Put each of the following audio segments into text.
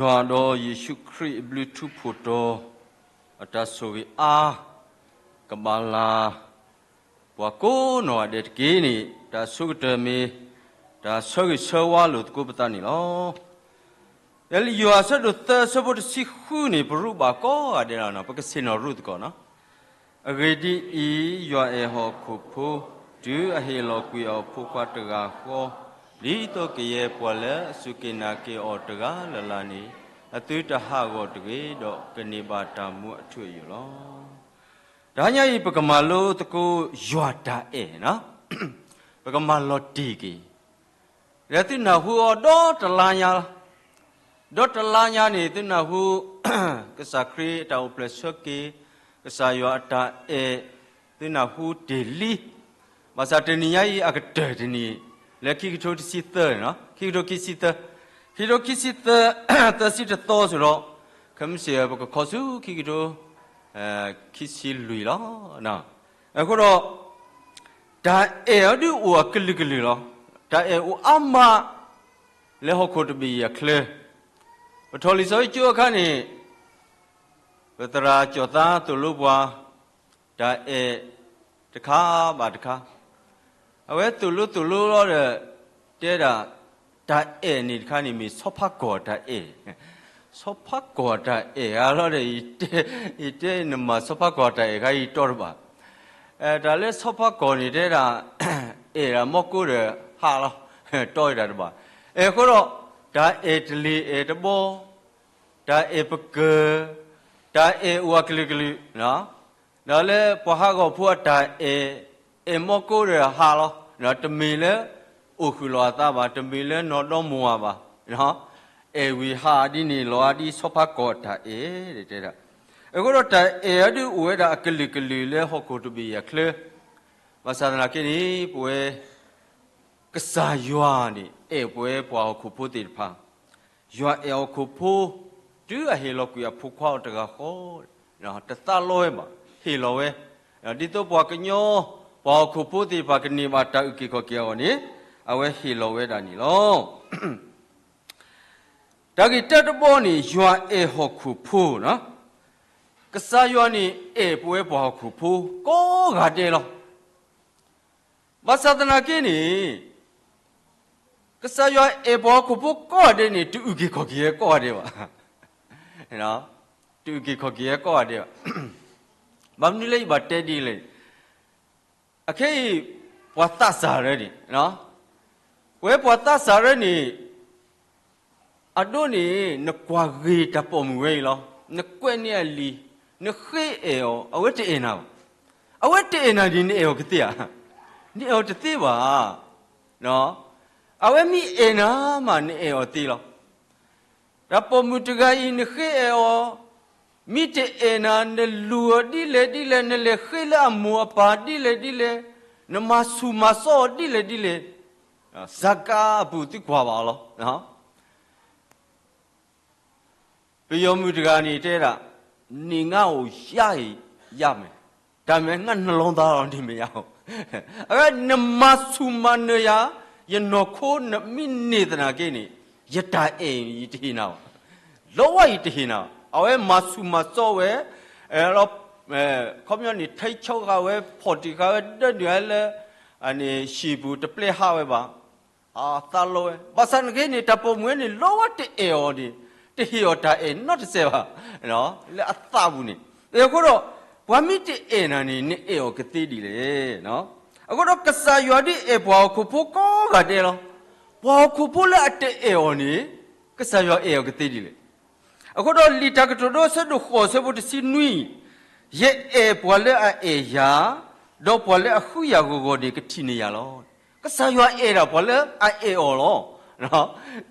ယွၤဒီးယ့ၣ်ၡူးခရံာ်အဘျုးထူးဖှိၣ်တီၤ အတၢ်ဆိၣ်ဂ့ၤအါ ကဘၣ်လၢ ပှၤကိးနီၢ်ဂၤဒဲးတက့ၢ်န့ၣ် တၢ်ဆိကတၢၢ်မ့ၢ် တၢ်ဆၢဂ့ၤဆၢဝါလိာ်သကိးပသးန့ၣ်လီၤ. လၢယိၤဟၣ်အဆၢဒိၣ်သၢအဆၢဖိတဆံဃုန့ၣ် ပရူးဘၣ်ကိးဂၤဒဲးလီၤ. ပကဆ့ၣ်နီၤရူသကိးနီၤ. အဂ့ၢ်ဒ်အံၤ, ယွၤအဲၣ်ဟီၣ်ခိၣ်ဖိ, တုၤအဟ့ၣ်လီၤကွံာ်အီၤအဖိခွါတဂၤဃီ, ဒ်သိးကယဲၢ်ပှၤလၢအစူၢ်က့ၤနာ်က့ၤအီၤတဂၤလၢ်လၢ်န့ၣ်, အသုတဟးဂီၤတဂ့ၤ, ဒီးကန့ၢ်ဘၣ်တၢ်မူအထူအယိာ်လီၤ. တဟါညါအံၤ ပကမၤလိသကိးယွၤတၢ်အဲၣ်, ပကမၤလီၤတံၢ်က့ၤ ဒီးသုနၢ်ဟူအီၤဒီတလါညါလီၤ. ဒီတလါညါန့ၣ် သုနၢ်ဟူ ကစၢ်ခရံာ်အတၢ်အိၣ်ဖျဲၣ်ဆၢက့ၤ, ကစၢ်ယွၤအတၢ်အဲၣ်, သုနၢ်ဟူတ့ၢ်လံ. ဘၣ်ဆၣ်တနံၤညါအံၤအကတၢၢ်တနံၤ, လၢခံကထိတဆံသၢန့ၣ်, ခံကထိခံဆံသၢ, ခံကထိခံဆံသၢ, သၢဆံတသီစ့ၢ်ကီး, ခဲမုၢ်ဆ့ၣ်ပကခီဆူခံကထိ ခံဆံလွံၢ်လီၤ. အဃိဒီး တၢ်အဲၣ်အီၤဒုးအိၣ်အကလုာ်ကလုာ်လီၤ. တၢ်အဲၣ်အိၣ်အါမး လၢဟီၣ်ခိၣ်တဘ့ၣ်အံၤအချၢ, ပထီၣ်လံာ်စီဆှံကၠိအခါန့ၣ်, ပသရၣ်ကၠီၣ်သါသိၣ်လိပှၤ, တၢ်အဲၣ်တခါဘၣ်တခါ, အဝဲသိၣ်လိသိၣ်လိလီၤဒီး တဲဒၣ် တၢ်အဲၣ်န့ၣ်တခါန့ၣ် မ့ၢ်ဆီဖါကီၢ်တၢ်အဲၣ်, ဆီဖါကီၢ်တၢ်အဲၣ်ဧါလီၤဒီး ယတဲနမၤဆီဖါကီၢ်တၢ်အဲၣ်ခါအံၤတီတဘၣ်. တၢ်လၢဆီဖါကီၢ်န့ၣ်တဲဒၣ် အဲၣ်ဒၣ်မီကိဒီးဟးလီၤ, တီတၢ်တဘၣ်. အဲၣ်အဃိဒီး တၢ်အဲၣ်တလ့ၤအဲၣ်တဘီ, တၢ်အဲၣ်ပကၢၤ, တၢ်အဲၣ်အိၣ်အကလုာ်ကလုာ်, ဒီးလၢပှၤဟးဂီၤဖိအတၢ်အဲၣ်, အဲၣ်မီကိဒီးဟးလီၤ, တမ့ၢ်လၢအိၣ်ဃုာ်လီၤအသးဘၣ်, တမ့ၢ်လၢနီၢ်ဒီမါဝၤဘၣ်, အဲၣ်ဝံၤဟးဒ်န့ၣ်လီၤ, ဒ်ဆီဖါကီၢ်တၢ်အဲၣ်တဲဒၣ်. အဃိဒီးတၢ်အဲၣ်အဒုးအိၣ်ဝဲဒၣ်အကလုာ်ကလုာ်လၢဟီၣ်ခိၣ်တဘ့ၣ်အံၤအချၢ, ဘၣ်ဆၣ်သနာ်က့န့ၣ် ပဝဲ ကစၢ်ယွၤန့ၣ် အဲၣ်ပဝဲပှၤဟီၣ်ခိၣ်ဖိသ့ၣ်တဖၣ်, ယွၤအဲၣ်ဟီၣ်ခိၣ်ဖိ, တုၤအဟ့ၣ်လီၤကွံာ်အဖိခွါအီၤတဂၤဃီ, တသးလီဝဲဘၣ်, ဟ့ၣ်လီၤဝဲ, ဒ်သိးပှၤကညီ, ပှၤဟီၣ်ခိၣ်ဖိသ့ၣ်တဖၣ်ကန့ၢ်ဘၣ်တၢ်အုၣ်က့ၤခီၣ်က့ၤအဂီၢ်န့ၣ်, အဝဲဟ့ၣ်လီၤဝဲဒၣ်န့ၣ်လီၤ. တၢ်ဂ့ၢ်တၢတဘီန့ၣ် ယွၤအဲၣ်ဟီၣ်ခိၣ်ဖိ, ကစၢ်ယွၤန့ၣ်အဲၣ်ပဝဲပှၤဟီၣ်ခိၣ်ဖိကိးဂၤဒဲးလီၤ. ဘၣ်ဆၣ်သနာ်က့န့ၣ် ကစၢ်ယွၤအဲၣ်ပှၤဟီၣ်ခိၣ်ဖိကိးဂၤဒဲးန့ၣ် တအုၣ်က့ၤခီၣ်က့ၤဝဲကိးဂၤဒဲးဘၣ်. တအုၣ်က့ၤခီၣ်က့ၤဝဲကိးဂၤဒဲးဘၣ်. ဘၣ်မနုၤလၢယဘၣ်တဲဒ်လဲၣ်, အခဲအံၤ ပှၤသးစၢ်ရၢန့ၣ်, ပဝဲပှၤသးစၢ်ရၢန့ၣ် အဒိန့ၣ် နကွၢ်ဂ့ၤတၢ်ပိာ်မုၣ်ဝဲအံၤလီၤ. နကွဲးန့ၢ်အလံာ်, နဃ့အဲၣ်အီၤ, အဝဲတအဲၣ်နၤဘၣ်. အဝဲတအဲၣ်နၤန့ၣ် နအဲၣ်အီၤကသ့ဧါ. နအဲၣ်အီၤတသ့ဘၣ်. အဝဲမ့ၢ်အဲၣ်နၤမး နအဲၣ်အီၤသ့လီၤ. တၢ်ပိာ်မုၣ်တဂၤအံၤ နဃ့အဲၣ်အီၤ, မ့ၢ်တအဲၣ်နၤ နလူၤအီၤဒ်လဲၣ်ဒ်လဲၣ်, နလဲၤဃ့လၢအမိၢ်အပၢ်ဒ်လဲၣ်ဒ်လဲၣ်, နမၤဆူၣ်မၤစီအီၤဒ်လဲၣ်ဒ်လဲၣ်, စကၤအပူၤသုကွၢ်ဘၣ်အီၤလီၤ. ပယီၤမုၣ်တဂၤန့ၣ်တဲဒၣ်, နေငါ့ကို ရရင်ရမယ်, ဒါပေမဲ့ ငါ့နှလုံးသားတော့ နေမရဘူး. အဝဲ နမၤဆူၣ်မၤနၢၤယၤ, ယနီၢ်ခိနမ့ၢ်န့ၢ်သနာ်က့န့ၣ်, ယတၢ်အဲၣ်အံၤတဟ့ၣ်နၤဘၣ်. လီဝဲအံၤတဟ့ၣ်နၤဘၣ်. အဝဲမၤဆူၣ်မၤစီဝဲ, အဲ, ခီပညီန့ၣ် ထိန်းချုပ်ဃာ်ဝဲ, ဖီၣ်တံၢ်ဃာ်ဝဲ, ဒၢနုာ်ဝဲလၢ အန့ၣ် ဟံၣ်ပူၤတပျဲဟးဝဲဘၣ်. အသးလီဝဲ. ဘၣ်ဆၣ်သနာ်က့န့ၣ် တၢ်ပိာ်မုၣ်ဝဲန့ၣ် လီဝဲတအဲၣ်အီၤန့ၣ်, တဟ့ၣ်အီၤတၢ်အဲၣ်နီတစဲးဘၣ်, လၢအသးပူၤန့ၣ်. အဃိဒီး ပှၤမ့ၢ်တအဲၣ်နၤန့ၣ် နအဲၣ်အီၤကသ့ဒ်လဲၣ်. အဃိဒီး ကစၢ်ယွၤဒ်အဲၣ်ပှၤဟီၣ်ခိၣ်ဖိကိးဂၤဒဲးလီၤ. ပှၤဟီၣ်ခိၣ်ဖိလၢအတအဲၣ်အီၤန့ၣ် ကစၢ်ယွၤအဲၣ်အီၤကသ့ဒ်လဲၣ်. အဃိဒီး လံာ်တၢ်ကတိၤဒိ အဆၢဒိၣ်ဃိး အဆၢဖိတဆံနွံ, ယအဲၣ်ပှၤလၢအအဲၣ်ယၤ, ဒီးပှၤလၢအဃုယၤဂီၤဂီၤန့ၣ် ကထံၣ်န့ၢ်ယၤလီၤ. ကစၢ်ယွၤအဲၣ်ဒၣ်ပှၤလၢအအဲၣ်အီၤလီၤ.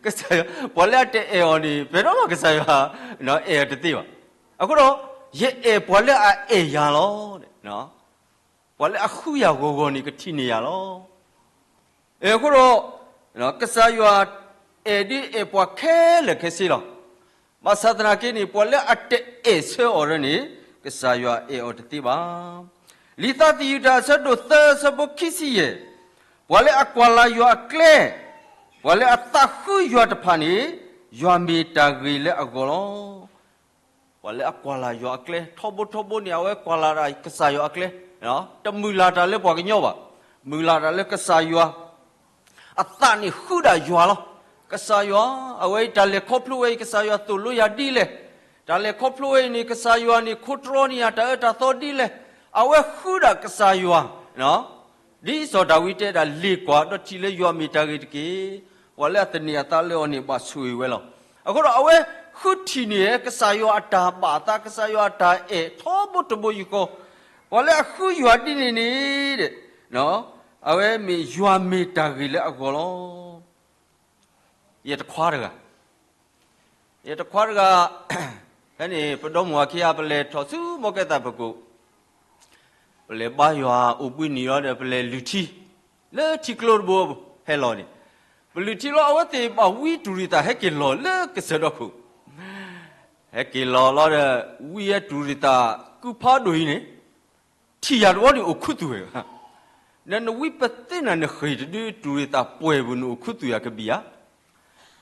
ကစၢ်ယွၤ, ပှၤလၢအတအဲၣ်အီၤန့ၣ် ပှဲၤဒီးကစၢ်ယွၤ အဲၣ်အီၤတသ့ဘၣ်. အဃိဒီး ယအဲၣ်ပှၤလၢအအဲၣ်ယၤလီၤ. ပှၤလၢအဃုယၤဂီၤဂီၤန့ၣ် ကထံၣ်န့ၢ်ယၤလီၤ. အဃိဒီး ကစၢ်ယွၤအဲၣ်ဒ်အဲၣ်ပှၤခဲလၢာ်ခဲဆ့လီၤ. ဘၣ်ဆၣ်သနာ်က့န့ၣ် ပှၤလၢအတအဲၣ်ဆၢအီၤဒၣ်န့ၣ် ကစၢ်ယွၤအဲၣ်အီၤတသ့ဘၣ်. လံာ်သးသယုၢ်တၢ် အဆၢဒိၣ်သၢ အဆၢဖိခံဆံယဲၢ်, ပှၤလၢအကွၢ်လၤယွၤအကျဲ, ပှၤလၢအသးဃုယွၤတဖၣ်န့ၣ် ယွၤမ့ၢ်တၢ်ဂ့ၤလၢအဂီၢ်လီၤ. ပှၤလၢအကွၢ်လၢ်ယွၤအကျဲ ထီဘိထီဘိန့ၣ် အဝဲကွၢ်လၢ်ဒၣ်ကစၢ်ယွၤအကျဲ, တမုၢ်လၢ်တၢ်လၢပှၤကညီဘၣ်, မုၢ်လၢ်တၢ်လၢကစၢ်ယွၤ အသးန့ၣ်ဃုဒၣ်ယွၤလီၤ. ကစၢ်ယွၤ, အဝဲအံၤတၢ်လဲၤခီဖျိဝဲအံၤ ကစၢ်ယွၤသိၣ်လိယၤဒ်လဲၣ်, တၢ်လဲၤခီဖျိဝဲအံၤန့ၣ် ကစၢ်ယွၤန့ၣ် ခိတြီန့ၢ်ယၤတၢ်အၢတၢ်သီဒ်လဲၣ်, အဝဲဃုဒၣ်ကစၢ်ယွၤ ဒ်စီၤဒၤဝံးတဲဒၣ် လ့ၣ်ကွၢ်ဒီးထံၣ်လၢယွၤမ့ၢ်တၢ်ဂ့ၤတက့ၢ်. ပှၤလၢအသန့ၤအသးလၢအီၤန့ၣ် ဘၣ်ဆိၣ်ဂ့ၤဝဲလီၤ. အဃိဒီးအဝဲဃုထံၣ်န့ၢ်ကစၢ်ယွၤအတၢ်ဘၣ်အသး ကစၢ်ယွၤအတၢ်အဲၣ်ထီဘိတဘိယူၢ်ဃီ, ပှၤလၢအဃုယွၤဒ်န့ၣ်န့ၣ် အဝဲမ့ၢ်ယွၤမ့ၢ်တၢ်ဂ့ၤလၢအဂီၢ်လီၤ. ယတခွါတဂၤ ယတခွါတဂၤ, ဖဲန့ၣ် ပဒီမုၢ်ဝၤခံဂၤ ပလဲၤထီၣ်ဆူမီၢ်ကဲသးပကိး, ပလဲၤဘါယွၤအိၣ်ဘှံးနံၤလီၤဒီး ပလဲၤလုၢ်ထံ လၢထံကျိတဘိဟဲလီၤန့ၣ်, ပလုၢ်ထံလီၤ အဝဲသ့ၣ်ဘၣ်ဝံတူၢ်ရံၣ်သးဟဲက့ၤလီၤလၢကစၢၢ်ဒီခိၣ်, ဟဲက့ၤလီၤလီၤဒီး ဝံဟဲတူၢ်ရံၣ်သး ကုဖးဒိၣ်အံၤန့ၣ် ထံၣ်ယၤတဝီန့ၣ်အိၣ်ခူသူၣ်ဝဲ, နနဝံပသ့ၣ်နၤနဃ့ၢ်တဒု တူၢ်ရံၣ်သးပှဲၤပူၤန့ၣ်အိၣ်ခူသူၣ်ယၤကဘံၣ်ဧါ.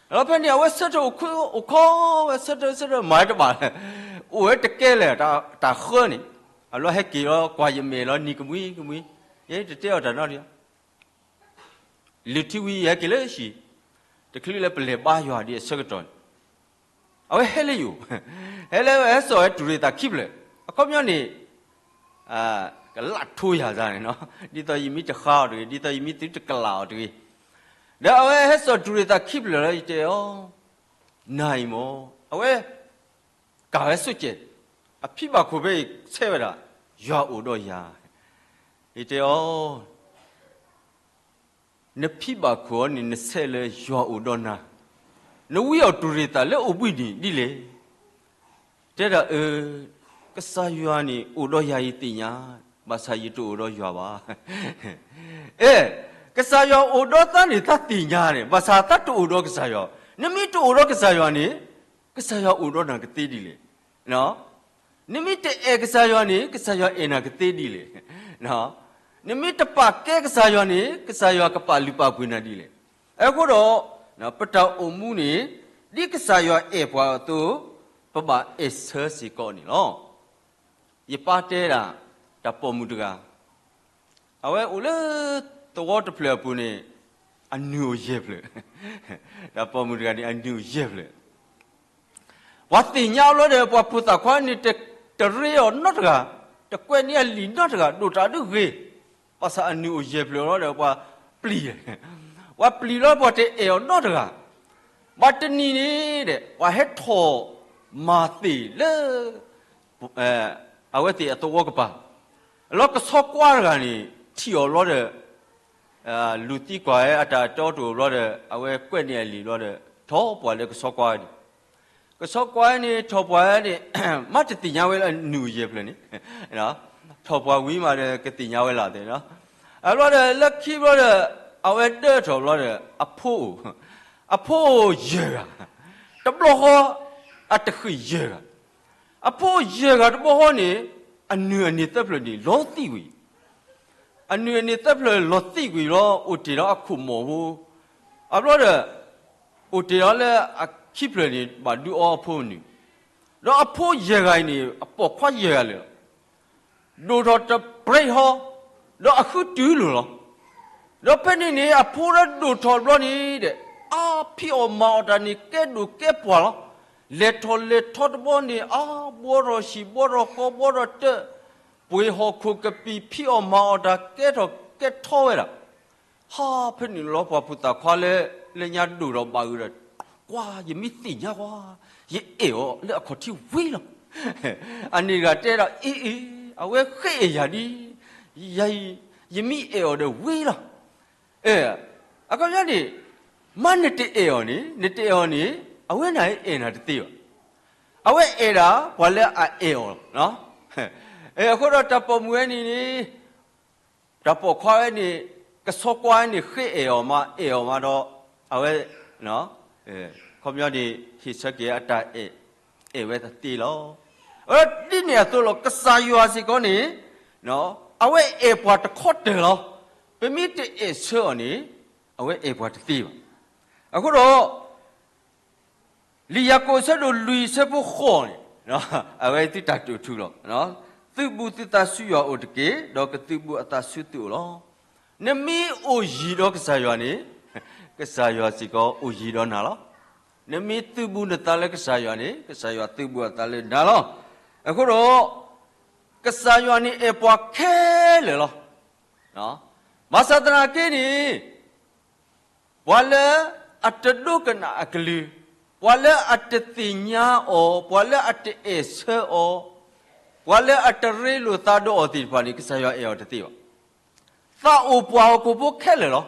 ဒီးဖဲန့ၣ် အဝဲဆၢထၢၣ်အိၣ်ခူအိၣ်ခီဝဲ ဆၢထၢၣ်ဆၢထၢၣ်မၤတဘၣ်လဲၣ်, အိၣ်ဝဲတကဲလၢၤ တၢ်ဃၢန့ၣ်, အလီၢ်ဟဲက့ၤလီၤ ကွၢ်ယမဲာ်လီၤ နံၤကမှံကမှံ, ယဲတတဲအီၤတၢ်နီတမံၤ လုၢ်ထံဝံၤ ယဟဲက့ၤလၢဟံၣ်, တချုးလၢပလဲၤဘါယွၤဒ်အဆၢကတီၢ်န့ၣ်, အဝဲဟဲလၢယအိၣ်, ဟဲလၢဟဲစိာ်ဝဲတူၢ်ရံၣ်သးခံဖျၢၣ်, အခီပညီန့ၣ် ကလးထိယၤသးန့ၣ်နီၤ, ဒ်သိးယမ့ၢ်တဃါအီၤတဂ့ၤ, ဒ်သိးယမ့ၢ်သုတကလးအီၤတဂ့ၤ, ဒီးအဝဲဟဲစိာ်တူၢ်ရံၣ်သးခံဖျၢၣ်လီၤ ယတဲအီၤ, နၤအံၤမ့ၢ်, အဝဲ ကၢ်ဝဲဆိကဲး, အဖံဘၣ်ခိၣ်ဖဲအံၤဆဲးဝဲဒၣ်, ယွၤအိၣ်ဒီးယၤ, ယတဲအီၤ နဖံဘၣ်ခိၣ်အီၤန့ၣ် နဆဲးလၢယွၤအိၣ်ဒီးနၤ, နဝံအီၤတူၢ်ရံၣ်သးလၢအိၣ်ဘှံးနံၤဒ်လဲၣ်, တဲဒၣ်အၢ, ကစၢ်ယွၤန့ၣ်အိၣ်ဒီးယၤယသ့ၣ်ညါ, ဘၣ်ဆၣ်ယတအိၣ်ဒီးယွၤဘၣ်. အဲ, ကစၢ်ယွၤအိၣ်ဒီးသးန့ၣ် သးသ့ၣ်ညါန့ၣ် ဘၣ်ဆၣ်သးတအိၣ်ဒီးကစၢ်ယွၤ, နမ့ၢ်တအိၣ်ဒီးကစၢ်ယွၤန့ၣ်, ကစၢ်ယွၤအိၣ်ဒီးနၤကသ့ဒ်လဲၣ်. နမ့ၢ်တအဲၣ်ကစၢ်ယွၤန့ၣ် ကစၢ်ယွၤအဲၣ်နၤကသ့ဒ်လဲၣ်. နမ့ၢ်တပာ်ကဲကစၢ်ယွၤန့ၣ် ကစၢ်ယွၤကပာ်လုၢ်ပာ်ပှ့ၤနၤဒ်လဲၣ်. အဃိဒီး ပတၢ်အိၣ်မူန့ၣ် ဒ်ကစၢ်ယွၤအဲၣ်ပှၤအသိး ပဘၣ်အဲၣ်ဆၢစ့ၢ်ကီးန့ၣ်လီၤ. ယပၢ်တဲဒၣ် တၢ်ပိာ်မုၣ်တဂၤ အဝဲအိၣ်လၢသဝီတဖျၢၣ်အပူၤန့ၣ် အနုၢ်အိၣ်ယဲၢ်ဖျၢၣ်, တၢ်ပိာ်မုၣ်တဂၤန့ၣ် အနုၢ်အိၣ်ယဲၢ်ဖျၢၣ်, ပှၤသ့ၣ်ညါအီၤလီၤဒီး ပှၤဖိသၣ်ခွါန့ၣ် တရ့အီၤနီတဂၤ, တကွဲးန့ၢ်အလံာ်နီတဂၤ, ဒိၣ်တၢ်ဒုဂ့ၤ, ဘၣ်ဆၣ်အနုၢ်အိၣ်ယဲၢ်ဖျၢၣ်လီၤဒီး ပှၤပျံၤ, ပှၤပျံၤလီၤ ပှၤတအဲၣ်အီၤနီတဂၤ, ဘၣ်တနံၤန့ၣ်ဒီး ပှၤဟဲထီၣ်မၤသ့ၣ်လၢ အဝဲသ့ၣ်အသဝီကပၤ, လီၤကဆီကွါတဂၤန့ၣ် ထံၣ်အီၤလီၤဒီး လူၤသံကွၢ်ဝဲအတၢ်အတီအတီၤဘျီဒီး အဝဲကွဲးန့ၢ်အလံာ်ဘျီဒီး ထီၣ်ပှၢ်လၢကဆီကွါန့ၣ်, ကဆီကွါန့ၣ် ထီၣ်ပှၢ်န့ၣ် မ့ၢ်တသ့ၣ်ညါဝဲလၢအနုၢ်အိၣ်ယဲၢ်ဖျၢၣ်န့ၣ်, ထီၣ်ပှၢ်ဝံၤမးဒီး ကသ့ၣ်ညါဝဲလီၤသ့ၣ်နီၤ, အဘျီဒီး လၢခံဘျီဒီး အဝဲဒၢထီၣ်ဘျီဒီး အဖိအိၣ်, အဖိအိၣ်ယဲၢ်ဂၤ, တဘျီဃီ အတဃ့ၢ်ယဲၢ်ဂၤ, အဖိအိၣ်ယဲၢ်ဂၤတဘျီဃီန့ၣ် အနုၢ်အန့ၣ်သၢဖျၢၣ်န့ၣ် လီၤသံကွံာ် အနုၢ်အန့ၣ်သၢဖျၢၣ်လီၤသံကွံာ်လီၤ အိၣ်တ့ၢ်ဒီးအခိၣ်မီၢ်ဖိ, အဘျီဒီး အိၣ်တ့ၢ်ဒီးလၢအခံဖျၢၣ်န့ၣ် ဘၣ်ဒုးအီအဖိနုၢ်, ဒီးအဖိယဲၢ်ဂၤအံၤန့ၣ် အပိာ်ခွါယဲၢ်ဂၤလၢာ်လီၤ. ဒိၣ်ထီၣ်တပြဲးဟီ, ဒီးအဃုတုၤလိာ်လီၤ. ဒီးဖဲန့ၣ်န့ၣ် အဖိလၢဒိၣ်ထီၣ်ဘျီန့ၣ်ဒီး အါဖံးအီၣ်မၤအီၣ်တၢ်န့ၣ် ကဲဒိၣ်ကဲပှၢ်လီၤ. လဲၤထီၣ်လဲၤထီတဘျီန့ၣ် အါဘှီထီၣ်ဟံၣ်ဘှီထီၣ်ဃီဘှီထီၣ်တၢၢ်, ပှ့ၤဟီၣ်ခိၣ်ကပံာ်ဖံးအီၣ်မၤအီၣ်တၢ်ကဲထီၣ်ကဲထီဝဲဒၣ် ဟါဖဲန့ၣ်လီၤ ပှၤဖိသၣ်ခွါလၢ လၢညါဒိၣ်ထီၣ်ဘၣ်ဂ့ၤဒီး ကွၢ် ယမ့ၢ်သ့ၣ်ညါကွၢ် ယအဲၣ်အီၤလၢအခီၣ်ထံးဝံၤလီၤ. အန့ၣ်တဂၤတဲဒၣ် အ့ အ့ အဝဲဃ့အဲၣ်ယၤဒ် ယၤအံၤ ယမ့ၢ်အဲၣ်အီၤဒီးဝံၤလီၤ. အခီပညီန့ၣ် မ့ၢ်နတအဲၣ်အီၤန့ၣ် နတအဲၣ်အီၤန့ၣ် အဝဲန့ၣ်အဲၣ်နၤတသ့ဘၣ်. အဝဲအဲၣ်ဒၣ်ပှၤလၢအအဲၣ်အီၤလီၤ. အဃိဒီးတၢ်ပိာ်မုၣ်ဝဲန့ၣ်န့ၣ် တၢ်ပိာ်ခွါဝဲန့ၣ် ကဆီကွါဝဲန့ၣ် ဃ့အဲၣ်အီၤမး အဲၣ်အီၤမးဒီး အဝဲ ခီပညီန့ၣ် ဟ့ၣ်ဆၢက့ၤအတၢ်အဲၣ် အဲၣ်ဝဲတသ့လီၤ. အဝဲဒ်န့ၣ်အသိးလီၤ ကစၢ်ယွၤစ့ၢ်ကီးန့ၣ် အဝဲအဲၣ်ပှၤတခီတၢၢ်လီၤ. ပမ့ၢ်တအဲၣ်ဆၢအီၤန့ၣ် အဝဲအဲၣ်ပှၤတသ့ဘၣ်. အဃိဒီး လံာ်ယၤကိာ်အဆၢဒိၣ်လွံၢ်အဆၢဖိဃိးန့ၣ်, အဝဲသုတၢ်တိာ်ထူလီၤ. သုးဘူးသုသးဆူယွၤအိၣ်တက့ၢ်, ဒီးကသုးဘူးအသးဆူသုအိၣ်လီၤ. နမ့ၢ်အိၣ်ယံၤဒီးကစၢ်ယွၤန့ၣ်, ကစၢ်ယွၤစ့ၢ်ကီးအိၣ်ယံၤဒီးနၤလီၤ. နမ့ၢ်သုးဘူးနသးလၢကစၢ်ယွၤန့ၣ်, ကစၢ်ယွၤသုးဘူးအသးလၢနၤလီၤ. အဃိဒီး, ကစၢ်ယွၤန့ၣ်အဲၣ်ပှၤခဲလၢာ်လီၤ. ဘၣ်ဆၣ်သနာ်က့န့ၣ်, ပှၤလၢအတဒိကနၣ်အကလုၢ်, ပှၤလၢအတသ့ၣ်ညါအီၤ, ပှၤလၢအတအဲၣ်ဆၢအီၤ, ပှၤလၢအတရ့လိာ်သးဒီးအီၤသ့ၣ်တဖၣ်န့ၣ် ကစၢ်ယွၤအဲၣ်အီၤတသ့ဘၣ်. သးအိၣ်ပှၤဟီၣ်ခိၣ်ဖိခဲလၢာ်လီၤ.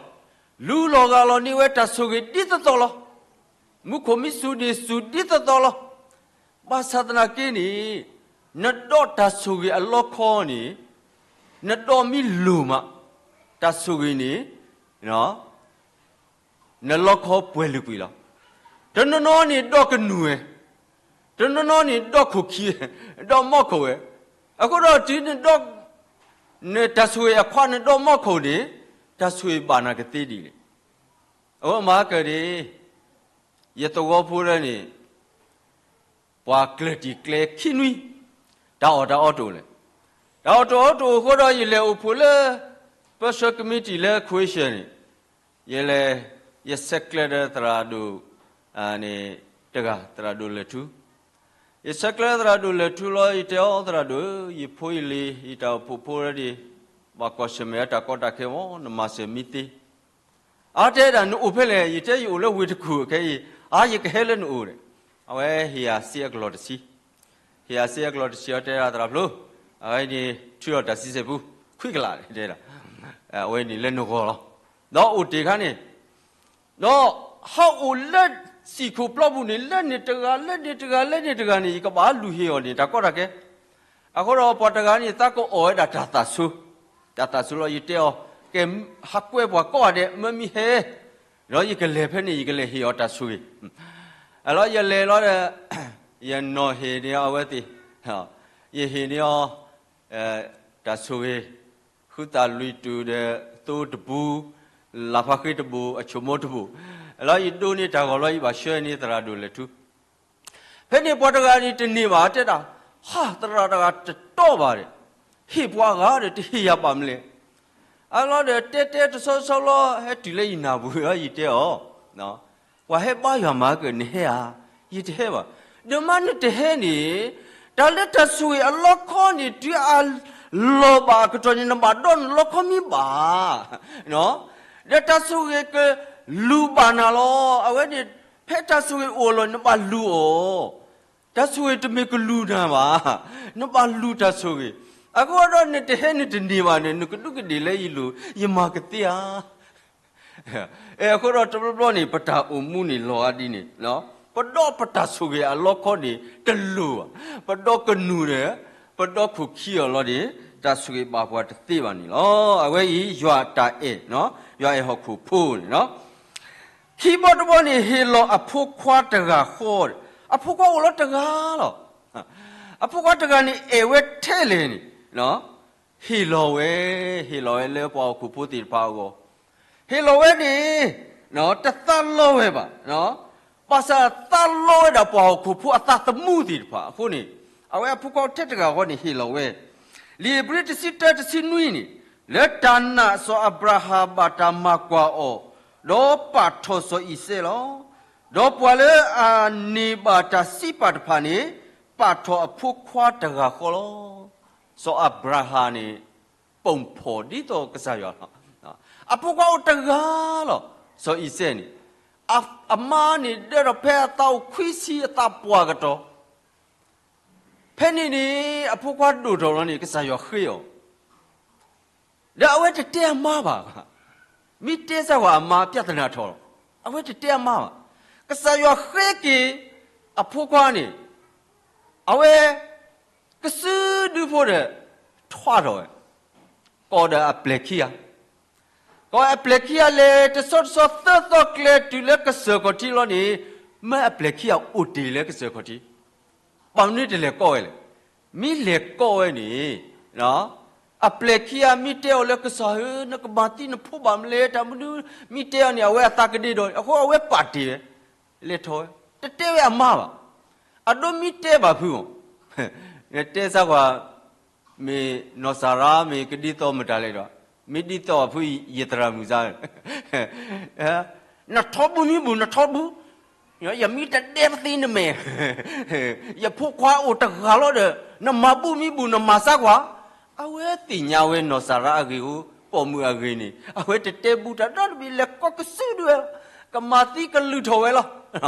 လူလီၤဂာ်လီၤန့ၢ်ဝဲတၢ်ဆိၣ်ဂ့ၤဒ်သိးသိးလီၤ. မူခိၣ်မ့ၢ်စူၢ်န့ၣ်စူၢ်ဒ်သိးသိးလီၤ. ဘၣ်ဆၣ်သနာ်က့န့ၣ်, နဒီးတၢ်ဆိၣ်ဂ့ၤအလီခီန့ၣ်, နဒီးမ့ၢ်လိၣ်မး, တၢ်ဆိၣ်ဂ့ၤန့ၣ် နလီခီပှဲၤလုာ်ကွံာ်လီၤ. တနီၤနီၤန့ၣ်ဒီးကနူၤဝဲ, တနီၤနီၤန့ၣ်ဒီးခိၣ်ခံ, ဒီးမီၢ်ခိၣ်ဝဲ. အဃိဒီးတုၤနဒီး, နတၢ်ဆိၣ်ဂ့ၤအခွါနဒီးမီၢ်ခိၣ်န့ၣ်, တၢ်ဆိၣ်ဂ့ၤဘၣ်နၤကသ့ဒ်လဲၣ်. အဝဲမၤကၢၢ်န့ၣ်, ယသဝီဖိလၢန့ၣ် ပှၤကျၢၢ်တံၢ်ကျဲခံနွံ, တၢ်အီၣ်တၢ်အီတအိၣ်လဲၣ်. တၢ်အီၣ်တၢ်အီတအိၣ်အဃိဒီး ယလဲၤအိၣ်ဖှိၣ်လၢ Special Committee လၢ Croatia န့ၣ်, ယလဲၤ, ယဆဲးကျၢဒီးသရၣ်ဒိၣ်, န့ၣ်, တဂၤ သရၣ်ဒိၣ်လဲၤထူ, ယဆဲးကျၢသရၣ်ဒိၣ်လဲၤထူလီၤ ယတဲအီၤ သရၣ်ဒိၣ်ဧၢ, ယဖိယလံၤ ယတၢ်အိၣ်ဖှိၣ်ဖိဒၣ်, ဘၣ်ကွၢ်ဆၢၣ်မဲာ်တၢ်ကီတၢ်ခဲမး နမၤစၢၤမံသ့ အါတဲဒၣ် နအိၣ်ဖဲလဲၣ်, ယတဲယအိၣ်လၢဝ့ၢ်တကူၣ်ခဲအံၤ, အါယကဟဲလၢနအိၣ်ဒီး, အဝဲဟ့ၣ်ယၤစ့အကလီၢ်တဆံ, ဟ့ၣ်ယၤစ့အကလီၢ်တဆံ အီၤတဲဒၣ်သရၣ်ဖျိ, အဝဲန့ၣ်ထုးအီၤတၢ်စံးစဲးပူ, ခွံကလးတဲဒၣ်, အဝဲန့ၣ်လၢနဂီၢ်လီၤ, ဒီးအိၣ်တ့ၢ်ခါန့ၣ်, ဒီးဟးအိၣ်လၢစံၣ်ခိၣ်ပျီပူၤန့ၣ် လၢန့ၣ်တဂၤ လၢန့ၣ်တဂၤ လၢန့ၣ်တဂၤန့ၣ် ယကဘၣ်လူၤဟ့ၣ်အီၤန့ၣ် တၢ်ကီတၢ်ခဲ အဃိဒီးပှၤတဂၤန့ၣ် သးကအီၣ်ဝဲဒၣ်တၢ်သးဆိ, တၢ်သးဆိလီၤ ယတဲအီၤ, ကဲ, ဟးကွဲပှၤကိးဂၤဒဲး မၢမံဟဲ, ဒီးယကလဲၤဖဲန့ၣ် ယကလဲၤဟ့ၣ်အီၤတၢ်ဆိၣ်ဂ့ၤ, အလီၤယလဲၤလီၤဒီး, ယနီၢ်ဟ့ၣ်န့ၢ်အီၤအဝဲသ့ၣ်, ယဟ့ၣ်န့ၢ်အီၤ, တၢ်ဆိၣ်ဂ့ၤ, ဃုသၣ်လွံၢ်တူာ်ဒီးသိတပူ, လၢ်ဖးဃ့တဘိ, အဆိမိၣ်တဘိ, အလီၤယဒိးန့ၢ်တၢ်ဂီၤလီၤ ယဘၣ်ဆှၢန့ၢ်သရၣ်ဒိၣ်လဲၤထူ ဖဲန့ၣ်ပှၤတဂၤန့ၣ်တန့ၢ်ဘၣ် တဲဒၣ်, ဟး သရၣ်တဂၤတတီဘၣ်ဒီး, ဟ့ၣ်ပှၤဂၤဒီး တဟ့ၣ်ယၤဘၣ်မနုၤလဲၣ်. အလီၤဒီးတဲတဲတဆီဆီလီၤ ဟဲတုၤလၢယနၢ်ပူၤဒီး ယတဲအီၤ, ပှၤဟဲဘါယွၤမၤကၢၢ် နဟဲဧါ, ယတဟဲဘၣ်. ဒီးမ့ၢ်နတဟဲန့ၣ်, တၢ်လၢတၢ်ဆိၣ်ဂ့ၤအလီခီန့ၣ် တုၤအလီၤဘၣ်အကတီၢ်န့ၣ် နဘၣ်ဒီးနလီခီမ့ၢ်ဘၣ် ဒီးတၢ်ဆိၣ်ဂ့ၤကလူၤဘၣ်နၤလီၤ. အဝဲန့ၣ်, ဖဲတၢ်ဆိၣ်ဂ့ၤအိၣ်အလီၢ် နဘၣ်လူၤအီၤ, တၢ်ဆိၣ်ဂ့ၤတမ့ၢ်ကလူၤနၤဘၣ်, နဘၣ်လူၤတၢ်ဆိၣ်ဂ့ၤ. အဃိဒီးနတဟဲနတန့ၢ်ဘၣ်န့ၣ် နကဒူးကဒ့ၣ်လၢယလိၤ ယမၤကသ့ဧါ. အဃိဒီးတဘျီဘျီန့ၣ် ပတၢ်အိၣ်မူန့ၣ်လီၤဂာ်ဒ်န့ၣ်, ပဒီးပတၢ်ဆိၣ်ဂ့ၤအလီခီန့ၣ် တလိၤဘၣ်, ပဒီးကနူၤဒီး, ပဒီခိၣ်ခံအီၤလီၤန့ၣ်, တၢ်ဆိၣ်ဂ့ၤဘၣ်ပှၤတသ့ဘၣ်န့ၣ်လီၤ. အဝဲအံၤ ယွၤတၢ်အဲၣ်, ယွၤအဲၣ်ဟီၣ်ခိၣ်ဖိန့ၣ်လီၤ. ခံဘီတဘီန့ၣ် ဟ့ၣ်လီၤအဖိခွါတဂၤဃီ, အဖိခွါအိၣ်လီၤတဂၤလီၤ. အဖိခွါတဂၤန့ၣ် အဲၣ်ဝဲထဲလဲၣ်န့ၣ်, ဟ့ၣ်လီၤဝဲ, ဟ့ၣ်လီၤဝဲလၢပှၤဟီၣ်ခိၣ်ဖိသ့ၣ်တဖၣ်အဂီၢ်, ဟ့ၣ်လီၤဝဲန့ၣ်, တသးလီဝဲဘၣ်, ဘၣ်ဆၣ်သးလီဝဲဒၣ်ပှၤဟီၣ်ခိၣ်ဖိအသးသမူသ့ၣ်တဖၣ်အဃိန့ၣ်, အဝဲအဖိခွါထဲတဂၤဃီန့ၣ်ဟ့ၣ်လီၤဝဲ. လံာ်ဧ့ၤဘြံၤတဆံတၢတဆံနွံန့ၣ်, လၢတၢ်နာ်စီၤအၤဘြၤဟၣ်ဘၣ်တၢ်မၤကွၢ်အီၤ, ဒီးပာ်ထီၣ်စီၤအံၤစဲးလီၤ. ဒီးပှၤလၢအန့ၢ်ဘၣ်တၢ်စံးပာ်တဖၣ်န့ၣ်, ပာ်ထီၣ်အဖိခွါတဂၤဃီလီၤ. စီၤအၤဘြၤဟၣ်န့ၣ်, ပိာ်ဖီၣ်ဒ်သိးကစၢ်ယွၤလီၤ. အဖိခွါအိၣ်တဂၤလီၤ. စီၤအံၤစဲးန့ၣ်, အမါန့ၣ်ဒၢထီၣ်ဖဲအသးအိၣ်ခွံဆံအသးပှၢ်ကတီၢ်, ဖဲန့ၣ်န့ၣ် အဖိခွါဒိၣ်ထီၣ်လီၤန့ၣ် ကစၢ်ယွၤဃ့အီၤ ဒီးအဝဲတတဲအမါဘၣ်. မ့ၢ်တဲစၢ်ဝဲအမါ ပြဿနာထီၣ်လီၤ. အဝဲတတဲအမါဘၣ်. ကစၢ်ယွၤဃ့က့ၤအဖိခွါန့ၣ်, အဝဲကစုဒုဖိဒီး ထွါထီၣ်ဝဲ, ကိးဒီးအပျဲၢ်ခံဂၤ, ကိးအပျဲၢ်ခံဂၤလဲၤတဆီတဆီသၢသီကျဲတုၤလၢကစၢၢ်ခီၣ်ထံးလီၤန့ၣ်, မၢအပျဲၢ်ခံဂၤအိၣ်တ့ၢ်လၢကစၢၢ်ခီၣ်ထံး, ဘၣ်မနုၤတလဲၤကိးဝဲလဲၣ်. မ့ၢ်လဲၤကိးဝဲန့ၣ်, အပျဲၢ်ခံဂၤမ့ၢ်တဲအီၤလၢကစၢ်ဧၢ, နကမၤသံနဖိဘၣ်မနုၤလဲၣ်, တၢ်မနုၤမ့ၢ်တဲအီၤန့ၣ် အဝဲအသးကဒ့ဒီး, အဃိအဝဲပာ်တ့ၢ်ဝဲ, လဲၤထီၣ်ဝဲ တတဲဝဲအမါဘၣ်. အဒိမ့ၢ်တဲဘၣ်ဖုးအီၤ, တဲစၢ်ကွၢ်, မ့ၢ်နီၢ်စၤရါ မ့ၢ်ကဒ်သိးမတၤလဲၣ်ဒီး, မ့ၢ်ဒ်သိးအဖု ယသရၣ်မုၣ်စါ, နထီဘူၣ်မံဘူၣ် နထီဘူၣ်, ယမ့ၢ်တဒဲပသ့နမဲာ်, ယဖိခွါအိၣ်တဂၤလီၤဒီး နမၤဘူၣ်မံဘူၣ် နမၤစၢ်ကွၢ်. အဝဲသ့ၣ်ညါဝဲနီၢ်စၤရါအဂ့ၢ်ဧိၤ ပိာ်မုၣ်အဂ့ၢ်န့ၣ် အဝဲတတဲဘူၣ်တၢ်ဒီတဘ့ၣ် လဲၤကိးကစုဒုဝဲလီၤ. ကမၤသံကလုၢ်ထီၣ်ဝဲလီၤ.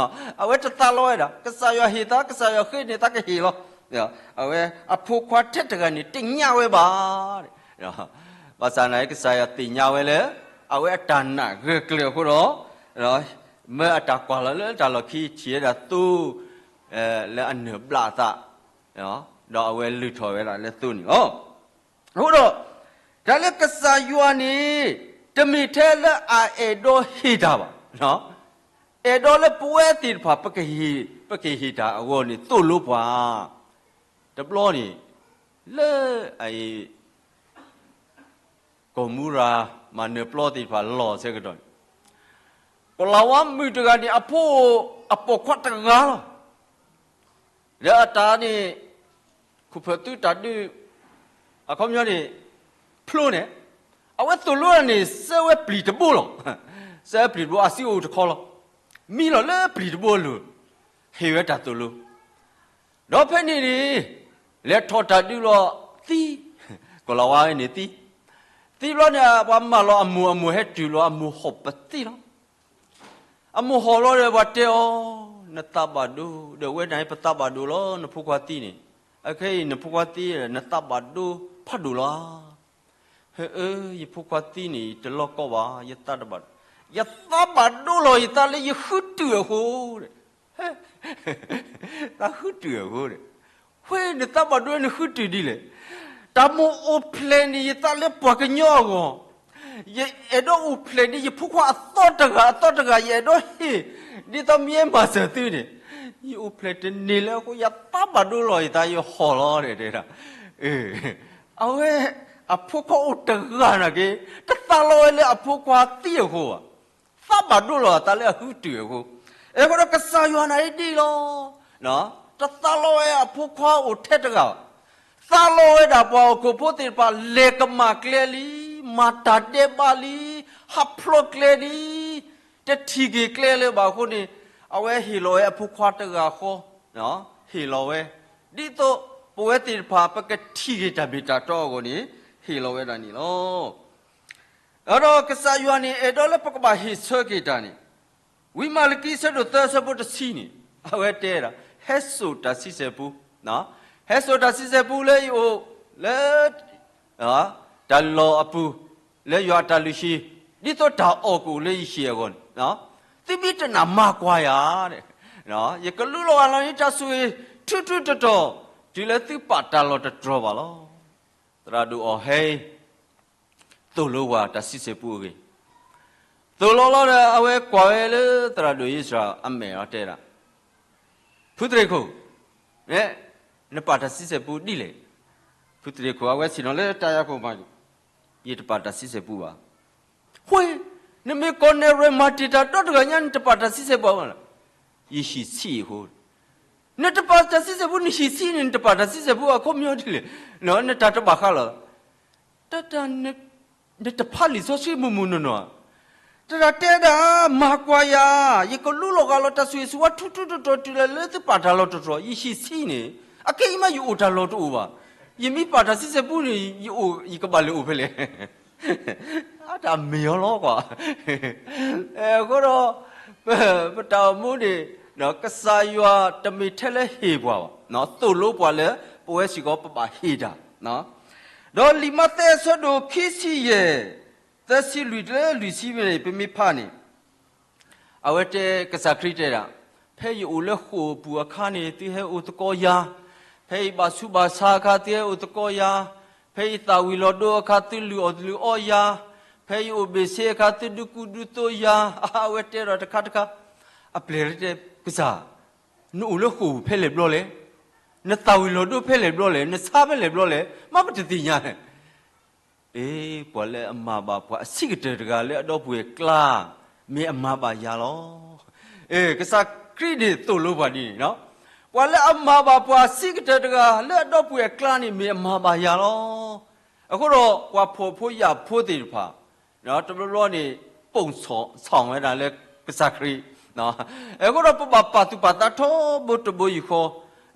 အဝဲတသးလီဝဲဒၣ် ကစၢ်ယွၤဟ့ၣ်သး ကစၢ်ယွၤဃ့န့ၢ်သးကဟ့ၣ်လီၤ. အဝဲအဖိခွါထဲတဂၤန့ၣ် တညါဝဲဘၣ်. ဘၣ်ဆၣ်နာ်က့ ကစၢ်ယွၤသ့ၣ်ညါဝဲလၢ အဝဲအတၢ်နာ်ဂၢၢ်ကျၢၤအဃိဒီး မၢအတၢ်ကွၢ်လီၤလၢတၢ်လီၢ်ခံ ထံၣ်ဝဲဒၣ်သိ လၢအနၢၣ်ဘျးအသး, ဒီးအဝဲလုၢ်ထီၣ်ဝဲဒၣ်လၢသိန့ၣ်လီၤ. အဃိဒီး တၢ်လၢကစၢ်ယွၤန့ၣ် တမ့ၢ်ထဲလၢအအဲၣ်ဒိးဟ့ၣ်တၢ်ဘၣ်, အဲၣ်ဒိးလၢပဝဲသ့ၣ်တဖၣ် ပကဟ့ၣ်တၢ်အဂီၢ်န့ၣ် သိၣ်လိပှၤ, တဘျီန့ၣ် လၢအ ကီၢ်မူရၤ မၤနၢၤပျီသ့ၣ်တဖၣ်လီၤဆၢကတီၢ်န့ၣ်, ကီၢ်လၤဝါမုၣ်တဂၤန့ၣ် အဖိအပိာ်ခွါတဂၤလီၤ. ဒီးအတၢ်န့ၣ် ခိၣ်ဖၢၣ်သုတၢ်ဒုး အခီပညီန့ၣ် ဖျိန့ၣ်, အဝဲသိၣ်လိန့ၣ် စၢဝဲပျံၤတဘိလီၤ. စၢဝဲပျံၤတဘိ အစုအိၣ်တခီလီၤ. မံလီၤလၢပျံၤတဘိအလိၤ, ဟ့ၣ်ဝဲတၢ်သိၣ်လိ ဒီးဖဲန့ၣ်န့ၣ် လဲၤထီၣ်တၢ်ဒုးလီၤသံ, ကီၢ်လၤဝါန့ၣ်သံ, သံဘျီန့ၣ် ပှၤမၢလီၤအမိၢ် အမိၢ်ဟဲတုၤလီၤ အမိၢ်ဟီၣ်ပသံလီၤ. အမိၢ်ဟီၣ်လီၤဒီး ပှၤတဲအီၤ, နသးဘၣ်ဒိ, ဒီးဝဲန့ၣ် ပသးဘၣ်ဒိလီၤ နဖိခွါသံန့ၣ်, အခဲအံၤ နဖိခွါသံ နသးဘၣ်ဒိဖးဒိၣ်လီၤ. ဟၢအၢ, ယဖိခွါသံန့ၣ် တလီၢ်ကီဘၣ်, ယသးတဘၣ်, ယသးဘၣ်ဒိလီၤ ယသးလၢယဃုတုာ်အဃိ, သးဃုတုာ်အဃိ, ဃ့နသးဘၣ်ဒိနဃုတုာ်ဒ်လဲၣ်. တၢ်မိၣ်အိၣ်ဖျဲၣ်န့ၣ် ယသးလၢပှၤကညီအဂီၢ်, ယအဲၣ်ဒိးအိၣ်ဖျဲၣ်ဒ်ယဖိခွါအသီတဂၤ အသီတဂၤ ယအဲၣ်ဒိးဟ့ၣ်, ဒ်သိးမ့ၢ်မၤစၢၤသုန့ၣ်, ယအိၣ်ဖျဲၣ်တန့ၢ်လၢအဃိ ယသးဘၣ်ဒိလီၤ ယသးယဟီၣ်လီၤတဲဒၣ်. အဝဲ အဖိခွါအိၣ်တဂၤနာ်က့, တသးလီဝဲလၢအဖိခွါသံအဃိဘၣ်, သးဘၣ်ဒိလီၤအသးလၢအဃုတုာ်အဃိ, အဃိဒီးကစၢ်ယွၤန့ၣ်ဒ်လီၤ. တသးလီဝဲအဖိခွါအိၣ်ထဲတဂၤဘၣ်, သးလီဝဲဒၣ်ပှၤဟီၣ်ခိၣ်ဖိသ့ၣ်တဖၣ် လဲၤကမၣ်ကျဲလံ, မၤတၢ်ဒဲးဘးလံ, ဟးဖျိးကျဲလံ, တထံၣ်က့ၤကျဲလၢၤဘၣ်အဃိန့ၣ်, အဝဲဟ့ၣ်လီၤဝဲအဖိခွါတဂၤဃီ, ဟ့ၣ်လီၤဝဲ, ဒ်သိးပဝဲသ့ၣ်တဖၣ် ပကထံၣ်က့ၤတၢ်မ့ၢ်တၢ်တီအဂီၢ်န့ၣ် ဟ့ၣ်လီၤဝဲဒၣ်န့ၣ်လီၤ. ဒီးကစၢ်ယွၤန့ၣ် အဲၣ်ဒိးလၢပကဘၣ်ဟ့ၣ်ဆၢက့ၤတၢ်န့ၣ်, ဝံမၤလကံ အဆၢဒိၣ်သၢ အဆၢဖိတဆံန့ၣ် အဝဲတဲဒၣ်, ဟဲစိာ်တၢ်ဆံဆဲၣ်ပူ, ဟဲစိာ်တၢ်ဆံဆဲၣ်ပူလၢယအိၣ်လၢ တၢ်လီၢ်အပူၤ, လၢယွၤအတၢ်လုၢ်ဟံၣ်, ဒ်သိးတၢ်အီၣ်ကအိၣ်လၢယဟံၣ်အဂီၢ်န့ၣ်, သုမ့ၢ်တနာ်မၤကွၢ်ယၤ, ယကလူလီၤဂာ်လီၤန့ၢ်တၢ်ဆိၣ်ဂ့ၤ ထူထူတီတီ, တုၤလၢသုပာ်တၢ်လီၢ်တတြီၤဘၣ်လီၤ. သရၣ်ဒိၣ်အီၤဟဲ သိၣ်လိဝဲတၢ်ဆံဆဲၣ်ပူအဂ့ၢ်, သိၣ်လိလီၤဒီး အဝဲကွၢ်ဝဲလၢသရၣ်ဒိၣ်အံၣ်စရ့လးအမဲာ်လီၤတဲဒၣ်, ဖုသရ့ၣ်ခိၣ်, နပာ်တၢ်ဆံဆဲၣ်ပူဒ်လဲၣ်. ဖုသရ့ၣ်ခိၣ် အဝဲဆ့ၣ်နီၤလၢတၢ်ယၤခိၣ်မး, ယတပာ်တၢ်ဆံဆဲၣ်ပူဘၣ်. ဃဲ, နမ့ၢ်ကိးနဲၣ်ရွဲၣ်မၤတ့ၢ်တၢ်ဒီတဂၤညါ နတပာ်တၢ်ဆံဆဲၣ်ပူဘၣ်, ယဟံၣ်ဆံးအဃိ, နတပာ်တၢ်ဆံဆဲၣ်ပူ နဟံၣ်ဆံးန့ၣ် နတပာ်တၢ်ဆံဆဲၣ်ပူ အခီပညီဒ်လဲၣ်, နတၢ်တဘၣ်ဃးလီၤ. တၢ်တၢ် နတဖးလံာ်စီဆှံမုၢ်မုၢ်နီၢ်နီၢ်ဧါ. တၢ်တၢ်တဲဒၣ် မၤကွၢ်ယၤ, ယကလူလီၤဂာ်လီၤတၢ်ဆိၣ်ဂ့ၤဆိၣ်ဝါ ထူထူတီတီ တုၤလၢလၢသုပာ်တၢ်လီၢ်တတြီၤ ယဟံၣ်ဆံးန့ၣ်, အခဲအံၤမးယအိၣ်တၢ်လီၢ်တအိၣ်ဘၣ်. ယမ့ၢ်ပာ်တၢ်ဆံဆဲၣ်ပူန့ၣ် ယအိၣ် ယကဘၣ်လဲၤအိၣ်ဖဲလဲၣ်. အတၢ်မ့ၢ်အီၤလီၤကွၢ်. အဃိဒီး ပတၢ်အိၣ်မူန့ၣ် ကစၢ်ယွၤတမ့ၢ်ထဲလၢဟ့ၣ်ပှၤဘၣ်, သိၣ်လိပှၤလၢ ပဝဲစ့ၢ်ကီးပဘၣ်ဟ့ၣ်တၢ်. ဒီးလံာ်မးသဲအဆၢဒိၣ်ခံဆံယဲၢ် သၢဆံလွံၢ်တုၤလၢလွံၢ်ဆံန့ၣ် ပမ့ၢ်ဖးန့ၣ် အဝဲတဲ ကစၢ်ခရံာ်တဲဒၣ်, ဖဲယအိၣ်လၢဃိာ်ပူၤအခါန့ၣ် သုဟဲအိၣ်သကိးယၤ, ဖဲယဘၣ်ဆူးဘၣ်ဆါအခါ သုဟဲအိၣ်သကိးယၤ, ဖဲယသၣ်ဝံၤလီၤဒိအခါ သုလုၢ်အီၣ်လုၢ်အီယၤ, ဖဲယအိၣ်ဘ့ၣ်ဆ့အခါ သုဒုးကူဒုးသိးယၤ, အဝဲတဲဒီးတခါတခါ, အပျဲၢ်တဲ ကစၢ်, နအိၣ်လၢဃိာ်ပူၤဖဲလဲၣ်ဘျီလဲၣ်, နသၣ်ဝံၤလီၤဒိဖဲလဲၣ်ဘျီလဲၣ်, နဆါဖဲလဲၣ်ဘျီလဲၣ်, မ့ၢ်ပတသ့ၣ်ညါလဲၣ်. အ့ ပှၤလၢအမၤဘၣ်ပှၤအဆံးကတၢၢ်တဂၤလၢအဒီပုၢ်ဝဲၢ်ကျါ, မ့ၢ်အမၤဘၣ်ယၤလီၤ. အ့ ကစၢ် ကစၢ်ခရံာ်န့ၣ်သိၣ်လိပှၤဒ်န့ၣ်, ပှၤလၢအမၤဘၣ်ပှၤဆံးကတၢၢ်တဂၤ လၢအဒီပုၢ်ဝဲၢ်အကျါန့ၣ် မ့ၢ်အမၤဘၣ်ယၤလီၤ. အဃိဒီးပှၤဖှီၣ်ဖိယာ်ဖိသ့ၣ်တဖၣ် တဘျီဘျီန့ၣ် ပိၣ်ဆီၣ်ဝဲဒၣ်လၢကစၢ်ခရံာ်, အဃိဒီးပဘၣ်ပာ်သူၣ်ပာ်သးထီဘိတဘိယူၢ်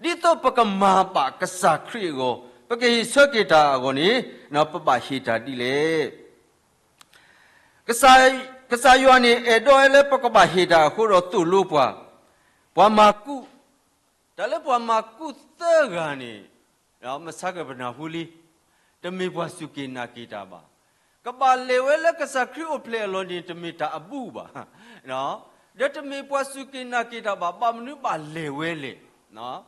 ဃီ, ဒ်သိးပကမၤဘၣ်ကစၢ်ခရံာ်အဂီၢ်, ပကဟ့ၣ်ဆၢက့ၤတၢ်အဂီၢ်န့ၣ်, ပဘၣ်ဟ့ၣ်တၢ်ဒ်လဲၣ်. ကစၢ်ယွၤန့ၣ် အဲၣ်ဒိးဝဲလၢပကဘၣ်ဟ့ၣ်တၢ်အဃိဒီးသိၣ်လိပှၤ, ပှၤမၤကူၣ်, တၢ်လၢပှၤမၤကူၣ်သၢဂၤန့ၣ်, မဆါကပနၢ်ဟူလံ, တမ့ၢ်ပှၤစူၢ်က့ၤနာ်က့ၤတၢ်ဘၣ်. ကဘၣ်လဲၤဝဲလၢကစၢ်ခရံာ်အိၣ်ဖျဲၣ်အလီၢ်န့ၣ် တမ့ၢ်တၢ်အဘူးဘၣ်, ဒီးတမ့ၢ်ပှၤစူၢ်က့ၤနာ်က့ၤတၢ်ဘၣ်. ဘၣ်မနုၤဘၣ်လဲၤဝဲလဲၣ်.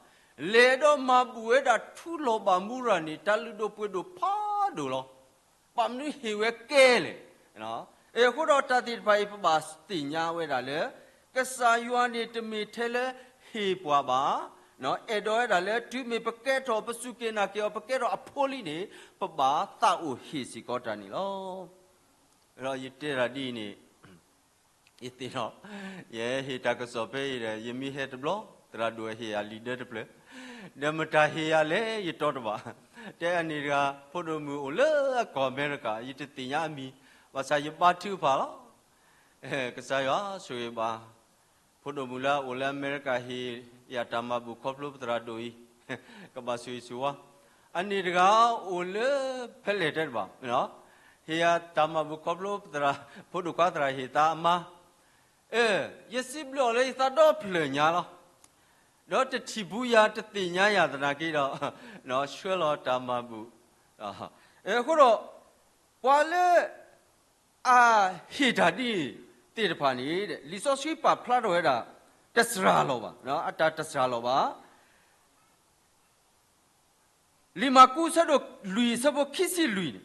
လဲၤဒီးမၤဘူၣ်ဝဲဒၣ်ထူလီၤဘၣ်မူရၤန့ၣ် တၢ်လုၢ်ဒိၣ်ပှ့ၤဒိၣ်ဖးဒိၣ်လီၤ. ဘၣ်မနုၤဟ့ၣ်ဝဲကဲလဲၣ်. အဃိဒီးတၢ်သ့ၣ်တဖၣ်အံၤ ပဘၣ်သ့ၣ်ညါဝဲဒၣ်လၢ ကစၢ်ယွၤန့ၣ်တမ့ၢ်ထဲလၢဟ့ၣ်ပှၤဘၣ်, အဲၣ်ဒိးဝဲဒၣ်လၢတုၤမ့ၢ်ပကဲထီၣ် ပစူၢ်က့ၤနာ်က့ၤအီၤ ပကဲထီၣ်အဖိလံန့ၣ် ပဘၣ်သးအိၣ်ဟ့ၣ်စ့ၢ်ကီးတၢ်န့ၣ်လီၤ. ဒီးယတဲတၢ်ဒ်အံၤန့ၣ် ယသ့ၣ်နီၣ်, ယဟ့ၣ်တၢ်ကစီၣ်ဖဲအံၤဒီး ယမ့ၢ်ဟဲတဘျီ သရၣ်ဒိၣ်ဟ့ၣ်ယၤလံာ်ဒၢတဖျၢၣ်, ဒီးမတၤဟ့ၣ်ယၤလဲၣ် ယတီတဘၣ်, တဲအန့ၣ်တဂၤ ဖိဒိၣ်မုၣ်အိၣ်လၢကီၢ်အမဲရကၤ ယတသ့ၣ်ညါအမံၤ, ဘၣ်ဆၣ်ယဘါထုကဖၣ်လီၤ. ကစၢ်ယွၤဆိၣ်ဂ့ၤဘၣ် ဖိဒိၣ်မုၣ်လၢအအိၣ်လၢအမဲရကၤ ဟ့ၣ်ယၤတၢ်မၤဘူၣ်ခီဖျိပသရၣ်ဒိၣ်အံၤ, ကဘၣ်ဆိၣ်ဂ့ၤဆိၣ်ဝါ. အန့ၣ်တဂၤအိၣ်လၢဖဲလဲၣ်တဲတဘၣ်, ဟ့ၣ်ယၤတၢ်မၤဘူၣ်ခီဖျိပသရၣ်, ဖိဒိၣ်ခွါသရၣ်ဟ့ၣ်သးအမါ, ယစံးဘျုးအီၤလၢယသးဒီဖျၢၣ်ညါလီၤ. ဒီးတထံၣ်ဘူးယၤ တသ့ၣ်ညါယၤသနာ်က့ဒီး ဆှၢလီၤတၢ်မၤဘူၣ်. အဃိဒီး ပှၤလၢအဟ့ၣ်တၢ်ဒ်အံၤသ့ၣ်တဖၣ်န့ၣ် လံာ်စီဆှံပာ်ဖျါထီၣ်ဝဲဒၣ် တစှၤလီၤဘၣ်, အတၢ်တစှၤလီၤဘၣ်. လံာ်မၢ်ကူး အဆၢဒိၣ်လွံၢ် အဆၢဖိခံဆံလွံၢ်န့ၣ်,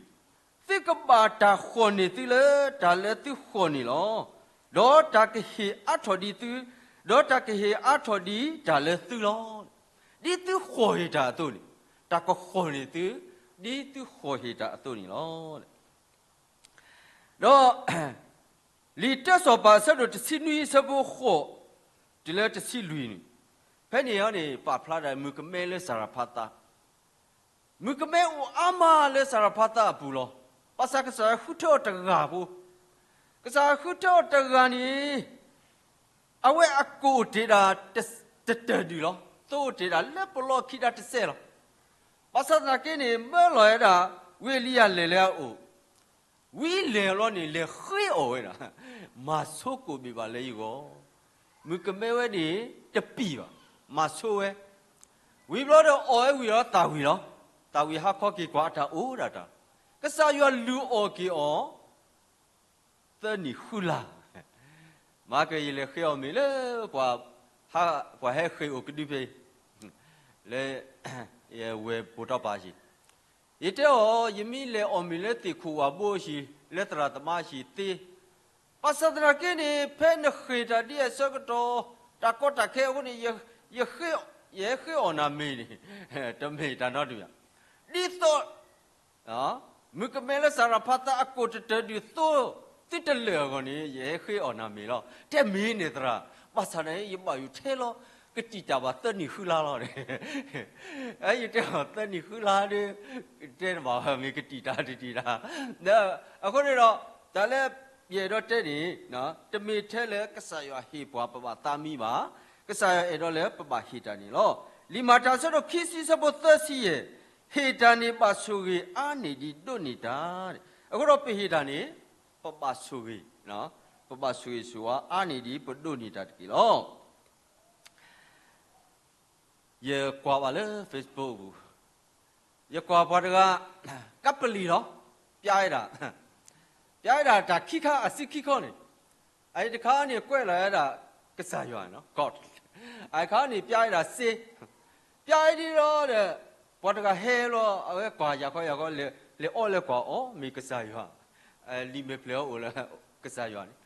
သုကဘၣ်တၢ်ဃီၣ်န့ၢ်သုလၢတၢ်လၢသုဃီၣ်န့ၢ်လီၤ. ဒီးတၢ်ကဟ့ၣ်အါထီၣ်ဒံးသု, ဒီးတၢ်ကဟ့ၣ်အါထီၣ်ဒံးတၢ်လၢသုလီၤ. ဒ်သုဃီၣ်ဟ့ၣ်တၢ်အသိးန့ၣ်, တၢ်ကဃီၣ်န့ၢ်သု, ဒ်သုဃီၣ်ဟ့ၣ်တၢ်အသိးန့ၣ်လီၤ. ဒီး လံာ်တၢစီၤပၤ အဆၢဒိၣ်တဆံနွံ အဆၢဖိဃိး တုၤလၢတဆံလွံၢ်န့ၣ်, ဖဲန့ၣ်အံၤန့ၣ် ပာ်ဖျါဒၣ်မုၣ်ကမဲလၢစၤရဖါသး, မုၣ်ကမဲအိၣ်အါမးလၢစၤရဖါသးအပူၤလီၤ. ဘၣ်ဆၣ်ကစၢ်ယွၤဃုထၢအီၤတဂၤဖိ, ကစၢ်ယွၤဃုထၢအီၤတဂၤန့ၣ် အဝဲအကိၣ်တ့ၢ်ဒၣ်တတၢၢ်ဒုၣ်လီၤ. သိတ့ၢ်ဒၣ်လၢပလီၢ်ခံဒၣ်တစဲးလီၤ. ဘၣ်ဆၣ်သနာ်က့န့ၣ် မၢလီၤဝဲဒၣ် ဝံအ့လံယၤလဲၤလၢအအိၣ်, ဝံလဲၤလီၤန့ၣ် လဲၤဃ့အီၣ်ဝဲဒၣ်, မၤဆိကိၣ်ဘ့ၣ်ဘၣ်လၢယဂီၢ်, မုၣ်ကမဲဝဲန့ၣ် တပံၢ်ဘၣ်, မၤဆိဝဲ, ဝံၤဘျီဒီးအီၣ်ဝဲဝံၤဒီးသၣ်ဝံၤလီၤ. သၣ်ဝံၤဟါခီက့ၤကွၢ်အတၢ်အိၣ်ဒၣ်တၢ်, ကစၢ်ယွၤလုၢ်အီၣ်က့ၤအီၤ သၢနံၣ်ဃုလါ, မၤကယလဲၤဃ့အီၣ်မ့ၤလၢ ပှၤဟဲဃ့အီၣ်ကဒုဖဲအံၤ, လၢ ယဝဲၢ်ပိာ်တီပၤအံၤ, ယတဲအီၤ ယမ့ၢ်လဲၤအီၣ်မ့ၤလၢသ့ၣ်ခိၣ်ဝၣ်ဘိအံၤ, လၢသရၣ်သမါအံၤသ့, ဘၣ်ဆၣ်သနာ်က့န့ၣ် ဖဲနဃ့ၢ်တၢ်ဒ်အံၤအဆၢကတီၢ်, တၢ်ကီတၢ်ခဲအဃိန့ၣ် ယဟဲဃ့အီၣ်နၤမ့ၤန့ၣ် တမ့ၢ်တၢ်နီတမံၤဘၣ်. ဒ်သိး မုၣ်ကမဲလၢစၤရဖါသးအကိၣ်တတၢၢ်ဒုၣ်သိ သုတလၢာ်အဂီၢ်န့ၣ် ယဟဲဃ့အီၣ်နၤမ့ၤလီၤ. တဲမ့ၢ်န့ၣ်သရၣ်, ဘၣ်ဆၣ်န့ၣ် ယဘၣ်ယိၣ်ထဲလီၤ ကတံာ်တၢ်ဘၣ်သၢနံၣ်ဃုလါလီၤ. ယတဲအီၤသၢနံၣ်ဃုလါဒီး တဲတဘၣ်ဝဲမ့ၢ်ကတံာ်တၢ်တတံာ်တၢ်, အဃိန့ၣ်ဒီး တၢ်လၢယအဲၣ်ဒိးတဲန့ၣ် တမ့ၢ်ထဲလၢကစၢ်ယွၤဟ့ၣ်ပှၤပဘၣ်သးမံဘၣ်, ကစၢ်ယွၤအဲၣ်ဒိးလၢပဘၣ်ဟ့ၣ်တၢ်န့ၣ်လီၤ. လံာ်မၤတၢ်အဆၢဒိၣ်ခံဆံအဆၢဖိသၢဆံယဲၢ်, ဟ့ၣ်တၢ်န့ၣ်ဘၣ်ဆိၣ်ဂ့ၤအါန့ၢ်ဒံးဒိးန့ၢ်တၢ်, အဃိဒီးပဟ့ၣ်တၢ်န့ၣ် ပဘၣ်ဆိၣ်ဂ့ၤ, ပဘၣ်ဆိၣ်ဂ့ၤဆိၣ်ဝါအါန့ၢ်ဒံးပဒိးန့ၢ်တၢ်တက့ၢ်လီၤ. ယကွၢ်ဘၣ်လၢ Facebook ပူၤ, ယကွၢ်ပှၤတဂၤ ကပလံၤလီၤ, ပျါဝဲဒၣ်, ပျါဝဲဒၣ်တၢ်ခံခါအစုခံခီန့ၣ်, အအံၤတခါန့ၣ်ကွဲးလီၤဝဲဒၣ် ကစၢ်ယွၤန့ၣ်လီၤ, God, အတခါန့ၣ်ပျါဝဲဒၣ်စ့, ပျါဝဲဒ်လီၤဒီး ပှၤတဂၤဟဲလီၤ အဝဲကွၢ်ယၤခီယၤခီ လဲၤအီၣ်လဲၤကွၢ်အီၤ မ့ၢ်ကစၢ်ယွၤ, လံာ်မဲာ်ဖျၢၣ်အအိၣ်လၢကစၢ်ယွၤန့ၣ်,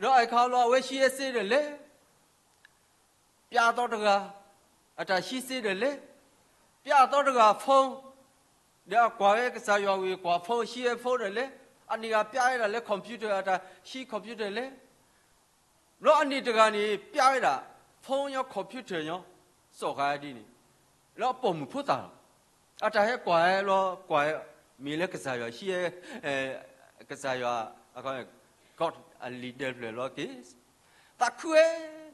ဒီးအတခါလီၤ အဝဲဟံးဝဲစ့ဒီးလဲၤ ပျါသီတဂၤ အတၢ်ဟံးစ့ဒီးလဲၤ, ပျါသီတဂၤ phone, ဒီးအကွၢ်ဝဲကစၢ်ယွၤဝံၤ ကွၢ် phone ဟံးဝဲ phone ဒီးလဲၤ, အန့ၣ်ဂၤပျါဝဲဒၣ်လၢ computer အတၢ်ဟံး computer လဲၤ, ဘျီအန့ၣ်တဂၤန့ၣ် ပျါဝဲဒၣ် phone ဖုန်းညီ computerညီ စီၣ်ဃာ်ဒ်န့ၣ် လၢအပိာ်မုၣ်ဖိသၣ်လီၤ. အတၢ်ဟဲကွၢ်ဝဲလီၤ ကွၢ်ဝဲ မ့ၢ်လၢကစၢ်ယွၤဟံးဝဲ ကစၢ်ယွၤ God အလံာ်ဒၢတဖျၢၣ်လီၤက့ၤ သးခုဝဲ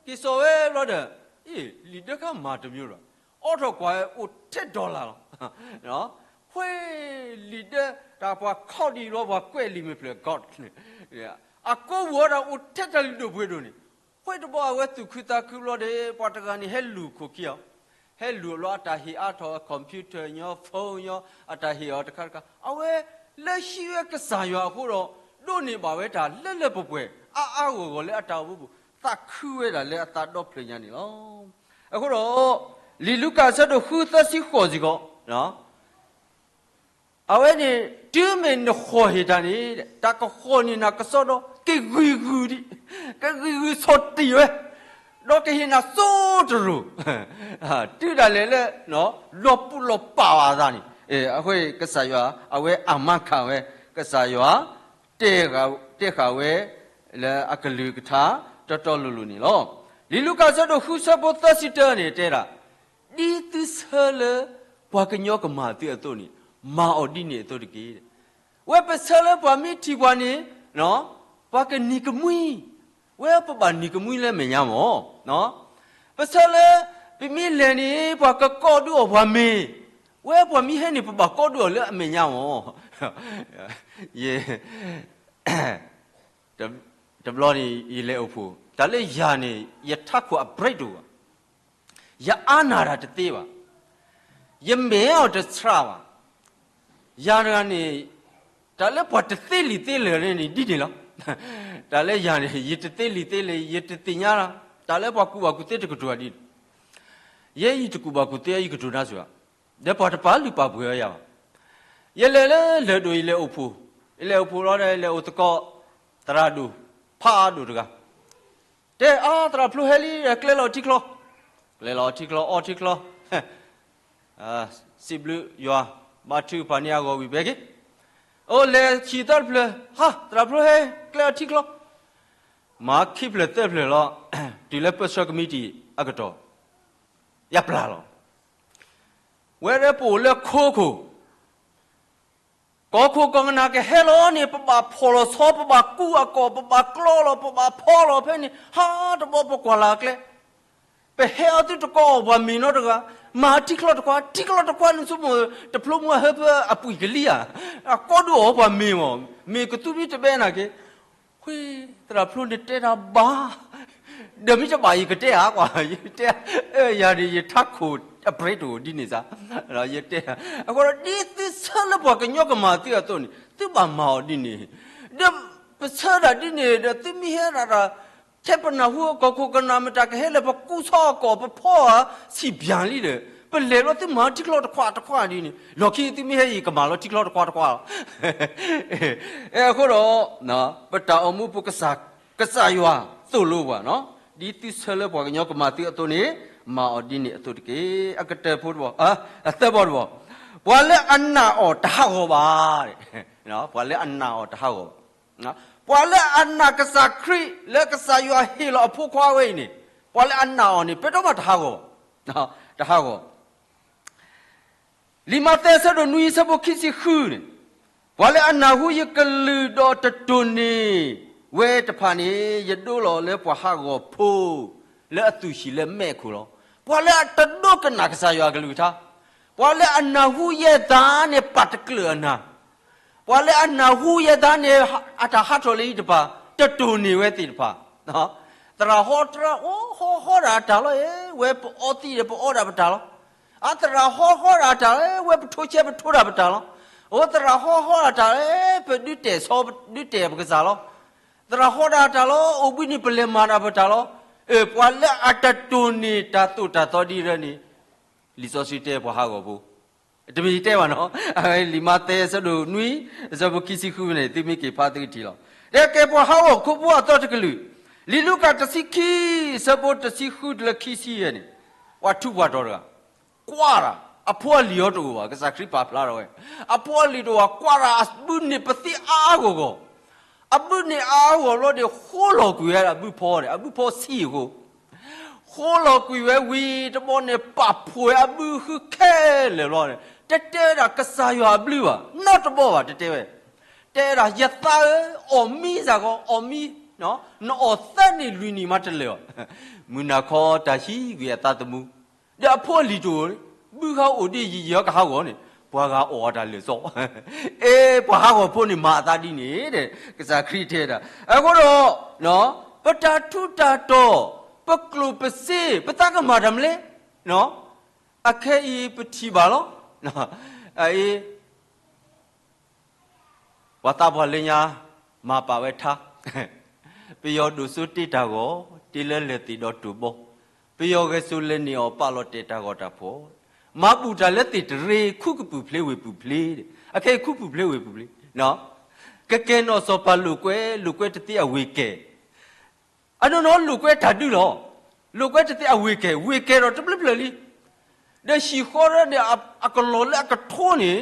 က့ၤစိာ်ဝဲဘျီဒီး အ့ၣ် လံာ်ဒၢခါမၤတမံၤဒီး အိးထီၣ်ကွၢ်ဝဲအိၣ်ထဲ dollar လီၤ. ဃ့ လံာ်ဒၢ တၢ်ပှၤခီဒံးလီၤ ပှၤကွဲးလံာ်မ့ၢ်ဖျၢၣ် God န့ၣ် အကိးဝူၤအီၤဒီးအိၣ်ထဲတၢ်လုၢ်ဒိၣ်ပှ့ၤဒိၣ်န့ၣ် ဃ့တဘီအဝဲသူၣ်ခုသးခုဘျီဒီး ပှၤတဂၤန့ၣ်ဟဲလူၤခိၣ်ခံအီၤ, ဟဲလူၤအဘျီအတၢ်ဟ့ၣ်အါထီၣ် computer ညီ phone ညီ အတၢ်ဟ့ၣ်အီၤတခါတခါ အဝဲလၢဟံးဝဲကစၢ်ယွၤအဃိဒီး ဒိးန့ၢ်ဘၣ်ဝဲတၢ်လၢလၢပှဲၤပှဲၤ အါအါဂီၢ်ဂီၢ်လၢအတၢ်အိၣ်မူပူၤ သးခုဝဲဒၣ်လၢအသးဒီဖျၢၣ်ညါန့ၣ်လီၤ. အဃိဒီး လံာ်လူၤကၣ်အဆၢဒိၣ်ဃုသၢဆံဃိးစ့ၢ်ကီး အဝဲန့ၣ် တုၤမ့ၢ်နဃီၢ်ဟ့ၣ်တၢ်န့ၣ် တၢ်ကဃီၢ်န့ၢ်နၤကစီဒီ ကဂံၢ်ဂုၢ်ဒံး, ကဂံၢ်ဂုၢ်ဆီၣ်တံၢ်ဝဲ, ဒီးကဟ့ၣ်နၤစိတရိၤ, တုၤဒၣ်လဲာ်လၢ လီၤပူၤလီၤပာ်ဘၣ်အသးန့ၣ်, အဃိကစၢ်ယွၤ အဝဲအမၤခးဝဲ, ကစၢ်ယွၤ တဲဃာ်ဝဲ လၢအကလုၢ်ကထါ တီတီလိၤလိၤန့ၣ်လီၤ. လံာ်လူၤကၣ်အဆၢဒိၣ်ဃုဆၢဖိသၢဆံတၢန့ၣ်တဲဒၣ်, ဒ်သုဆၢလၢပှၤကညီကမၤသုအသိးန့ၣ်, မၤအီၤဒ်န့ၣ်အသိးတက့ၢ်. ဝဲပဆၢလၢပှၤမ့ၢ်ထံၣ်ပှၤန့ၣ်, ပှၤကနံၤကမှံ, ဝဲပဘၣ်နံၤကမှံလၢမဲာ်ညါမး, ပဆၢလၢ ပမ့ၢ်လဲၤန့ၣ် ပှၤကကိးဒုးအီၤပှၤမ့ၤ, ဝဲပှၤမ့ၢ်ဟဲန့ၣ် ပဘၣ်ကိးဒုးအီၤလၢအမဲာ်ညါမး. ယ တဘျီန့ၣ် ယလဲၤအိၣ်ဖှိၣ်, တၢ်လၢယၤန့ၣ် ယထးခိၣ်အ break တအိၣ်ဘၣ်, ယအါနၢ်တၢ်တသ့ဘၣ်, ယမဲာ်အီၤတဆှးဘၣ်. ယၤတဂၤန့ၣ် တၢ်လၢပှၤတသ့လံာ်သ့လဲၢ်န့ၣ် ဒ်န့ၣ်လီၤ. တၢ်လၢယၤန့ၣ် ယတသ့လံာ်သ့လဲၢ် ယတသ့ၣ်ညါလီၤ. တၢ်လၢပှၤကူၣ်ဘၣ်ကူၣ်သ့တကတိၤဒ်န့ၣ်, ယဲယတကူၣ်ဘၣ်ကူၣ်သ့ ယကတိၤနါစၢၤဘၣ်, ဒီးပှၤတပာ်လုၢ်ပာ်ပှ့ၤအီၤယၤဘၣ်. ယလဲၤလၢလၢၢ်ဒိၣ် ယလဲၤအိၣ်ဖှိၣ်, ယလဲၤအိၣ်ဖှိၣ်လီၤဒီး ယလဲၤအိၣ်သကိး သရၣ်ဒိၣ် ဖးအါဒိၣ်တဂၤ, တဲအါ သရၣ်ဖျိဟဲလံ ကျဲလီၤထံချီ, ကျဲလီၤထံချီ အီထံချီ, စံးဘျုးယွၤ, ဘါထုကဖၣ်န့ၢ်အဂီၢ်ဝံၤဘဲက့ၤ, အိၣ်လဲၤဆံးသီတဖျၢၣ်, ဟါ သရၣ်ဖျိဟဲ ကျဲလီၤထံချီ, မၤခံဖျၢၣ်သၢဖျၢၣ်လီၤ, တုၤလၢပၢဆှၢ committee အကတီၢ်, ယပျၢ်လီၤ. ဝဲဒၣ်ပအိၣ်လၢခိခိၣ် ကီၢ်ခိၣ်ကီၢ်ကနၣ်ကဟဲလီၤန့ၣ် ပဘၣ်ဖီၣ်လီၤဆီ ပဘၣ်ကူအကီၢ် ပဘၣ်ကျီလီၤ ပဘၣ်ဖီလီၤဖဲန့ၣ် ဟါတဘျီပကွၢ်လၢကျဲ, ပဟဲအီၤသုတကိးအီၤပှၤမ့ၤနီတဂၤ, မၤထံချီတခွါ ထံချီတခွါန့ၣ် ဆိကမိၣ်တဖျိမူအဟၢဖၢအပှံာ်ကလံၤဧါ, အကိးဒုးအီၤပှၤမ့ၤမး, မ့ၢ်ကသူမံတဘဲနၤက့ၤ ဃ့ သရၣ်ဖျိန့ၣ်တဲတၢ်ဘၣ်, ဒီးမ့ၢ်တဘၣ်ယကတဲဧါကွၢ်, ယတဲ, ယၤန့ၣ် ယထးခိၣ်အ break တအိၣ်ဒ်န့ၣ်စ့ၢ်, ယတဲ, အဃိဒီးဒ်သုဆၢလၢပှၤကညီကမၤသုအသိးန့ၣ် သုဘၣ်မၤအီၤဒ်န့ၣ်, ဒီးပဆၢဒၣ်ဒ်န့ၣ်ဒီး သုမ့ၢ်ဟဲဒၣ်တၢ် ထဲပနၢ်ဟူကီၢ်ခိၣ်ကနၣ်မတၤကဟဲလၢပကူဆီအကီၢ် ပဖီအီၤဆံးပၠၣ်လံဒီး ပလဲၤလီၤသုမၤထံချီတခွါတခွါဒ်န့ၣ် လီၢ်ခံသုမ့ၢ်ဟဲအံၤကမၤလီၤထံချီတခွါတခွါလီၤ. အဃိဒီး ပတၢ်အိၣ်မူပူၤ ကစၢ်ယွၤသိၣ်လိပှၤ, ဒ်သုဆၢလၢပှၤကညီကမၤသုအသိးန့ၣ် မၤအီၤဒ်န့ၣ်အသိးတက့ၢ်. အကတၢၢ်ဖိတဘီ, အသၢဘီတဘီ, ပှၤလၢအနာ်အီၤတဟးဂီၤဘၣ်, ပှၤလၢအနာ်အီၤတဟးဂီၤဘၣ်. ပှၤလၢအနာ်ကစၢ်ခရံာ် လၢကစၢ်ယွၤဟ့ၣ်လီၤအဖိခွါဝဲအံၤန့ၣ်, ပှၤလၢအနာ်အီၤန့ၣ် ပတမ့ၢ်တဟးဂီၤ, တဟးဂီၤ. လံာ်မးသဲအဆၢဒိၣ်နွံအဆၢဖိခံဆံဃုန့ၣ်, ပှၤလၢအနၢ်ဟူယကလုၢ်ဒီးတတိၢ်န့ၢ်ဝဲတဖၣ်န့ၣ် ယဒိလီၤလၢပှၤဟးဂီၤဖိ လၢအသူၣ်ဟံၣ်လၢမဲးခိၣ်လီၤ. ပှၤလၢအတဒိကနၣ်ကစၢ်ယွၤအကလုၢ်ကထါ, ပှၤလၢအနၢ်ဟူယဲၢ်သးန့ၣ် ပာ်တကျၢၤအနၢ် ပှၤလၢအနၢ်ဟူယဲၢ်သးန့ၣ် အတၢ်ဟးထီၣ်လၢယံၤတဖၣ် တတိၢ်န့ၢ်ဝဲသ့ၣ်တဖၣ်, သရၣ်ဟီတြါ အိၣ်ဟီဟီဒၣ်အတၢ်လီၤ, ဝဲပအီသံးဒီးပအီဒၣ်ပတၢ်လီၤ. အသရၣ်ဟီဟီဒၣ်တၢ်, ဝဲပထိဆဲးပထိဒၣ်ပတၢ်လီၤ. အိၣ်သရၣ်ဟီဟီဒၣ်တၢ်, ပဒုးတဲာ်ဆီ ဒုးတဲာ်ပကစၢ်လီၤ. သရၣ်ဟီဒၣ်တၢ်လီၤ, အိၣ်ဘှံးနံၤပလဲၤမၤဒၣ်ပတၢ်လီၤ. ပှၤလၢအတတိၢ်န့ၢ်တၢ်သိၣ်တၢ်သီဒ်န့ၣ် လံာ်စီဆှံတဲပှၤဟးဂီၤဖိ, တမ့ၢ်ယတဲဘၣ်နီၤ, လံာ်မးသဲအဆၢဒိၣ်နွံ အဆၢဖိခံဆံဃုန့ၣ် သုမ့ၢ်က့ၤဖးသုကထံၣ်လီၤ. တဲကဲပှၤဟးဂီၤခိၣ်ဖိအသီတကလုာ်, လံာ်လူၤကၣ်တဆံခံ အဆၢဖိတဆံဃုတုၤလၢခံဆံယဲၢ်န့ၣ်, ပှၤထူးပှၤတီၤတဂၤ ကွၢ်တၢ်, အဖိအလံၤအီၤတအိၣ်ဘၣ်, ကစၢ်ခရံာ်ပာ်ဖျါထီၣ်ဝဲ, အဖိအလံၤတအိၣ်ဘၣ် ကွၢ်တၢ် အဘုန့ၢ်ပသံအါအါဂီၢ်ဂီၢ်, အဘုန့ၢ်အါအါဂီၢ်ဂီၢ်လီၤဒီး ဃိလီၤကွံာ်ဝဲဒၣ်အဘုဖီဒီး အဘုဖီဆံးအဃိ, ဃ ဃိလီၤကွံာ်ဝဲဝံၤတဘျီန့ၣ် ပာ်ဖှိၣ်ဝဲအဘုဟုခဲလၢာ်ဘျီန့ၣ် တတဲဝဲဒၣ်ကစၢ်ယွၤအဘျုးဘၣ်, နီတဘျီဘၣ် တတဲဝဲ, တဲဝဲဒၣ် ယသးဧၢ, အီၣ်မံစ့ၢ်ကီး အီၣ်မံ, နအီၣ်သၢနံၣ်လွံၢ်နံၣ်မးတလၢာ်ဘၣ်. မုၢ်နၤခီတၢ်ဟံးကွံာ်အသးသမူ, ဒီးအဖိအလံၤတအိၣ်, ဘုဃါအိၣ်ဒ်ယံာ်ယံာ် ကဟးဂီၤန့ၣ် ပှၤဂၤအီၣ်အတၢ်လၢာ်စီ, အဲ ပှၤဟးဂီၤဖိန့ၣ်မၤအသးဒ်န့ၣ် ကစၢ်ခရံာ်တဲဒၣ်. အဃိဒီး ပတၢ်ထူးတၢ်တီၤ, ပကျိၣ်ပစ့, ပသးကမၤတၢ်မနုၤလဲၣ်, အခဲအံၤပထံၣ်ဘၣ်လီၤ. အအံၤ ပှၤသးပှၢ်လၢညါ မၤပာ်ဝဲထါ, ပယီၤဒိၣ်စိတ့တၢ်ဂီၤ, တ့လၢလဲၤသ့ၣ်ဒီးတိၢ်ဘီ, ပယီၤဂဲၤစိလဲၤန့ၢ်အီၤ ပာ်လီၤတဲာ်တၢ်ဂီၤတၢ်ဖီၣ်, မၤဘူၣ်တၢ်လၢသ့ၣ်တရ့ ခူကပုာ်ဖျ့ဝ့ၢ်ပူၤဖျ့, အခဲအံၤခူပူၤဖျ့ဝ့ၢ်ပူၤဖျ့, ကကဲၤနီၣ်စီၤပၤလိာ်ကွဲ, လိာ်ကွဲတသ့အဝ့ၢ်ကဲၤ အနီၢ်နီၢ်လိာ်ကွဲတၢ်ဒုလီၤ. လိာ်ကွဲတသ့အဝ့ၢ်ကဲၤ, ဝ့ၢ်ကဲၤဒီးတဖျၢၣ်ဖျၢၣ်လံ. ဒီးဟံၣ်ဃီဒီးန့ၣ် အကလီၢ်လၢအကထိန့ၣ်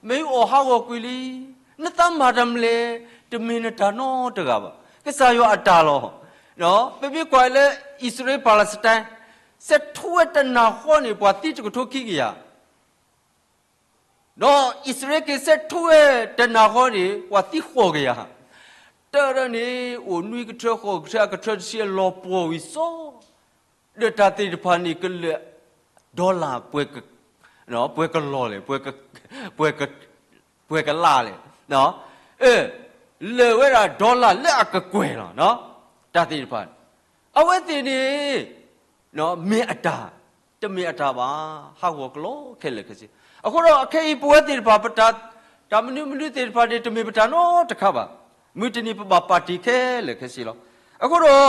မ့ၢ်အီၣ်ဟးဂီၤကွံာ်လံ. နသးမၤတၢ်မနုၤလဲၣ်, တမ့ၢ်နတၢ်နီတဂၤဘၣ်. ကစၢ်ယွၤအတၢ်လီၤ. ပမ့ၢ်ကွၢ်လၢ အံၣ်စရ့လး Palestine စဲးထီၣ်ဝဲတနၤဃီန့ၣ် ပှၤသံတကထိခံကယၤ ဒီးအံၣ်စရ့လးက့ၤစဲးထီၣ်ဝဲတနၤဃီန့ၣ် ပှၤသံဃိးကယၤ, တၢ်ဒၣ်န့ၣ် အိၣ်နွံကထၢဃိးကထၢအကထၢတဆံအလီၤပှီၢ်ဝံၤစီ, ဒီးတၢ်သ့ၣ်တဖၣ်န့ၣ်ကလၢာ် dollar ပှဲၤကလီၢ်လဲၣ်, ပှဲၤကလးလဲၣ်, လၢာ်ဝဲဒၣ် dollar လၢအကကွဲၢ်လီၤ. တၢ်သ့ၣ်တဖၣ် အဝဲသ့ၣ်န့ၣ် မ့ၢ်အတၢ်, တမ့ၢ်အတၢ်ဘၣ်, ဟးဂီၤကလီခဲလၢာ်ခဲဆ့. အဃိဒီးအခဲအံၤပဝဲသ့ၣ်တဖၣ် ပတၢ်, တၢ်မနုၤမနုၤသ့ၣ်တဖၣ်န့ၣ် တမ့ၢ်ပတၢ်နီတခါဘၣ်. မုၢ်တနံၤပဘၣ်ပာ်တ့ၢ်ခဲလၢာ်ခဲဆ့လီၤ. အဃိဒီး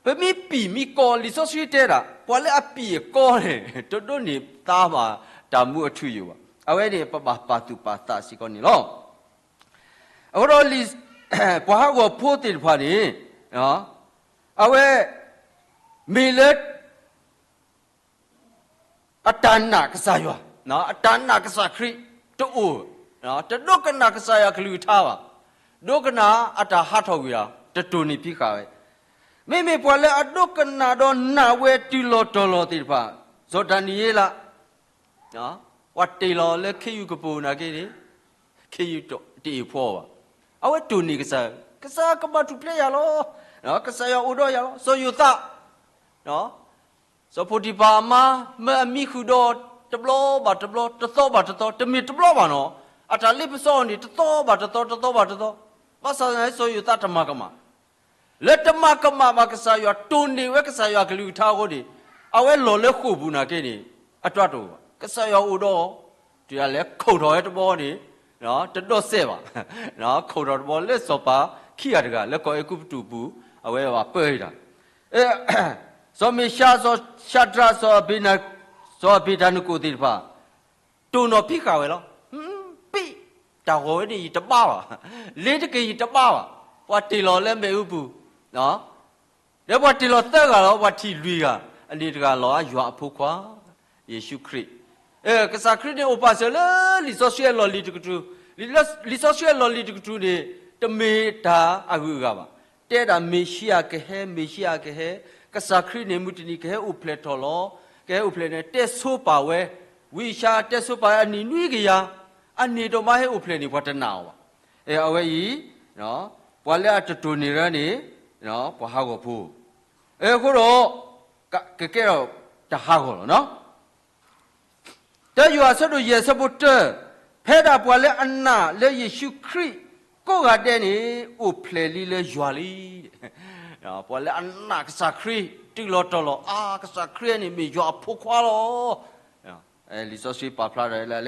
ပမ့ၢ်ပံာ်မ့ၢ်ကီၢ် လံာ်စီဆှံတဲဒၣ် ပှၤလၢအပံာ်အကီၢ်န့ၣ် တဒိးန့ၢ်သါဘၣ်တၢ်မူအထူအယိာ်ဘၣ်. အဝဲန့ၣ် ပဘၣ်ပာ်သူၣ်ပာ်သးစ့ၢ်ကီးန့ၣ်လီၤ. အဃိဒီး ပှၤဟးဂီၤဖိသ့ၣ်တဖၣ်န့ၣ် အဝဲ မ့ၢ်လၢ အတၢ်နာ်ကစၢ်ယွၤ, အတၢ်နာ်ကစၢ်ခရံာ်တအိၣ်, တဒိကနၣ်ကစၢ်ယွၤကလုၢ်ကထါဘၣ်, ဒိကနၣ်အတၢ်ဟးထီၣ်ကွံာ်ဧါ, တတိၢ်န့ၢ်ဖံးဃာ်ဝဲ. မ့မ့ၢ်ပှၤလၢအဒိကနၣ်ဒီးနာ်ဝဲတုၤလီၤတီၤလီၤသ့ၣ်တဖၣ်, စီၤဒၤနံးယ့လး ပှၤတ့ၢ်လီၤလၢခ့ယုၢ်ကပိာ်နာ်က့န့ၣ်, ခ့ယုၢ်တအ့ၣ်ဖှီၣ်အီၤဘၣ်. အဝဲတိၢ်န့ၢ်ကစၢ်, ကစၢ်ကမၤထူၣ်ဖျဲးယၤလီၤ. ကစၢ်ယွၤအိၣ်ဒီးယၤလီၤ. စီၤယိၤသး, စီၤပိၤတံၤဖၢ်အမါ မၢအမံဃုာ်ဒီးတဘျီဘၣ်တဘျီ, တသီဘၣ်တသီ, တမ့ၢ်တဘျီဘၣ်နီၤ, အတၢ်လ့ပစီအီၤန့ၣ် တသီဘၣ်တသီ, တသီဘၣ်တသီ, ဘၣ်ဆၣ်သနာ်က့ စီၤယိၤသးတမၤကမၣ် လၢတမၤကမၣ်ဘၣ်ကစၢ်ယွၤ, တိၢ်န့ၢ်ဝဲကစၢ်ယွၤကလုၢ်ကထါအဃိန့ၣ်, အဝဲလီၤလၢဃိာ်ပူၤနာ်က့န့ၣ်, အတၢ်တအိၣ်ဘၣ်. ကစၢ်ယွၤအိၣ်ဒီး, တုၤဒၣ်လဲာ်ခိၣ်ထီၣ်ဝဲတဘျီန့ၣ်, တဒိးစဲးဘၣ်, ခိၣ်ထီၣ်တဘျီလၢစီၤပၤခံဂၤတဂၤ လၢကီၢ်အဲၤကူပတူးပူၤ, အဝဲဘၣ်ပၢဝဲဒၣ် စီၤမ့ၤၡး, စီၤၡၤဒြး, စီၤအဘ့းန, စီၤအဘ့းနကိးသ့ၣ်တဖၣ်, တိၢ်နီၣ်ဖံးဃာ်ဝဲလီၤ. ပံ, တၢ်ဂီၤဝဲန့ၣ်ယတဘါဘၣ်, လ့ၤတက့ၤယတဘါဘၣ်, ပှၤတ့ၢ်လီၤလၢမ့ၣ်အူပူၤ, ဒီးပှၤတ့ၢ်လီၤသၢဂၤလီၤ, ပှၤထံၣ်လွံၢ်ဂၤ, အန့ၣ်တဂၤလီၤယွၤအဖိခွါ, ယ့ၣ်ၡူးခရံာ်. ကစၢ်ခရံာ်န့ၣ်အိၣ်ပာ်စၢၤလၢလံာ်စီဆှံအလီၢ်လံၤတကတြူၢ်, လံာ်စီဆှံအလီၢ်လံၤတကတြူၢ်န့ၣ်, တမ့ၢ်တၢ်အဂုၤအဂၤဘၣ်. တဲဒၣ်မ့ၣ်ၡံအၤကဟဲ, မ့ၣ်ၡံအၤကဟဲ, ကစၢ်ခရံာ်န့ၣ် မုၢ်တနံၤကဟဲအိၣ်ဖျဲၣ်ထီၣ်လီၤ, ကဟဲအိၣ်ဖျဲၣ်န့ၣ် တဲဆိပာ်ဝဲ, ဝံၡါတဲဆိပာ်ဝဲအနံၣ်နွံကယၤ, အန့ၣ်ဒီးမးဟဲအိၣ်ဖျဲၣ်န့ၣ် ပှၤတနာ်အီၤဘၣ်. အဝဲအံၤ, ပှၤလၢအတတိၢ်န့ၢ်ရၢန့ၣ်, ပှၤဟးဂီၤဖိ, အဃိဒီး, ကကဲထီၣ်တၢ်ဟးဂီၤလီၤနီၤ. တၢယိၤဟၣ်အဆၢဒိၣ်ယဲၢ်အဆၢဖိတၢ, ဖဲဒၣ်ပှၤလၢအနာ်လၢယ့ၣ်ၡူးခရံာ်ကိးဂၤဒဲးန့ၣ်, အိၣ်ဖျဲၣ်လံလၢယွၤလံ. ပှၤလၢအနာ်ကစၢ်ခရံာ်တုၤလီၤတီၤလီၤ, အါ ကစၢ်ခရံာ်န့ၣ်မ့ၢ်ယွၤအဖိခွါလီၤ. လံာ်စီဆှံပာ်ဖျါထီၣ်လၢ,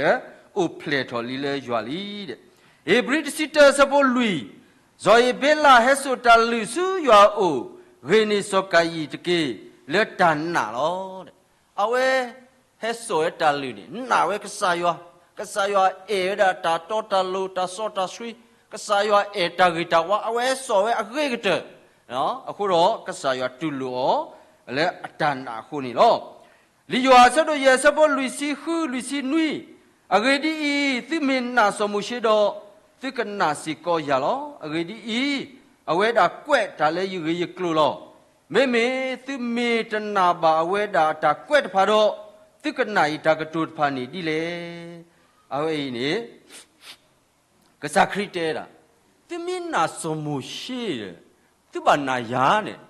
အိၣ်ဖျဲၣ်ထီၣ်လံလၢယွၤလံ. ဧ့ၤဘြံၤတဆံတၢအဆၢဖိလွံၢ်, စီၤဧ့ၤဘ့လးဟဲစိာ်တၢ်လုၢ်ဆူယွၤအအိၣ်, ဂ့ၤန့ၢ်စီၤကၤယံၣ်တက့ၢ်, လၢတၢ်နာ်လီၤ. အဝဲဟဲစိာ်ဝဲတၢ်လုၢ်န့ၣ် နာ်ဝဲကစၢ်ယွၤ, ကစၢ်ယွၤအဲၣ်ဝဲဒၣ်တၢ်တီတၢ်လိၤ တၢ်စီတၢ်ဆှံ, ကစၢ်ယွၤအဲၣ်တၢ်ဂ့ၤတၢ်ဝါ အဝဲဟဲစိာ်ဝဲအဂ့ၤကတၢၢ်, အဃိဒီးကစၢ်ယွၤတူၢ်လိာ်အီၤ လၢအတၢ်နာ်အဃိန့ၣ်လီၤ. လံာ်ယိၤဟၣ်အဆၢဒိၣ်ယဲၢ်အဆၢဖိလွံၢ်ဆံဃု လွံၢ်ဆံနွံ, အဂ့ၢ်ဒ်အံၤ, သုမ့ၢ်နာ်စီၤမိၤၡ့ဒီး, သုကနာ်စ့ၢ်ကီးယၤလီၤ. အဂ့ၢ်ဒ်အံၤ, အဝဲဒၣ်ကွဲးတၢ်လၢယဂ့ၢ်ယကျိၤလီၤ. မ့မ့ၢ်သုမ့ၢ်တနာ်ဘၣ်အဝဲဒၣ်အတၢ်ကွဲးတဖၣ်ဒီး, သုကနာ်အံၤတၢ်ကတိၤတဖၣ်န့ၣ်ဒ်လဲၣ်. အဝဲအံၤန့ၣ် ကစၢ်ခရံာ်တဲဒၣ်, သုမ့ၢ်နာ်စီၤမိၤၡ့ဒီး, သုဘၣ်နာ်ယၤန့ၣ်,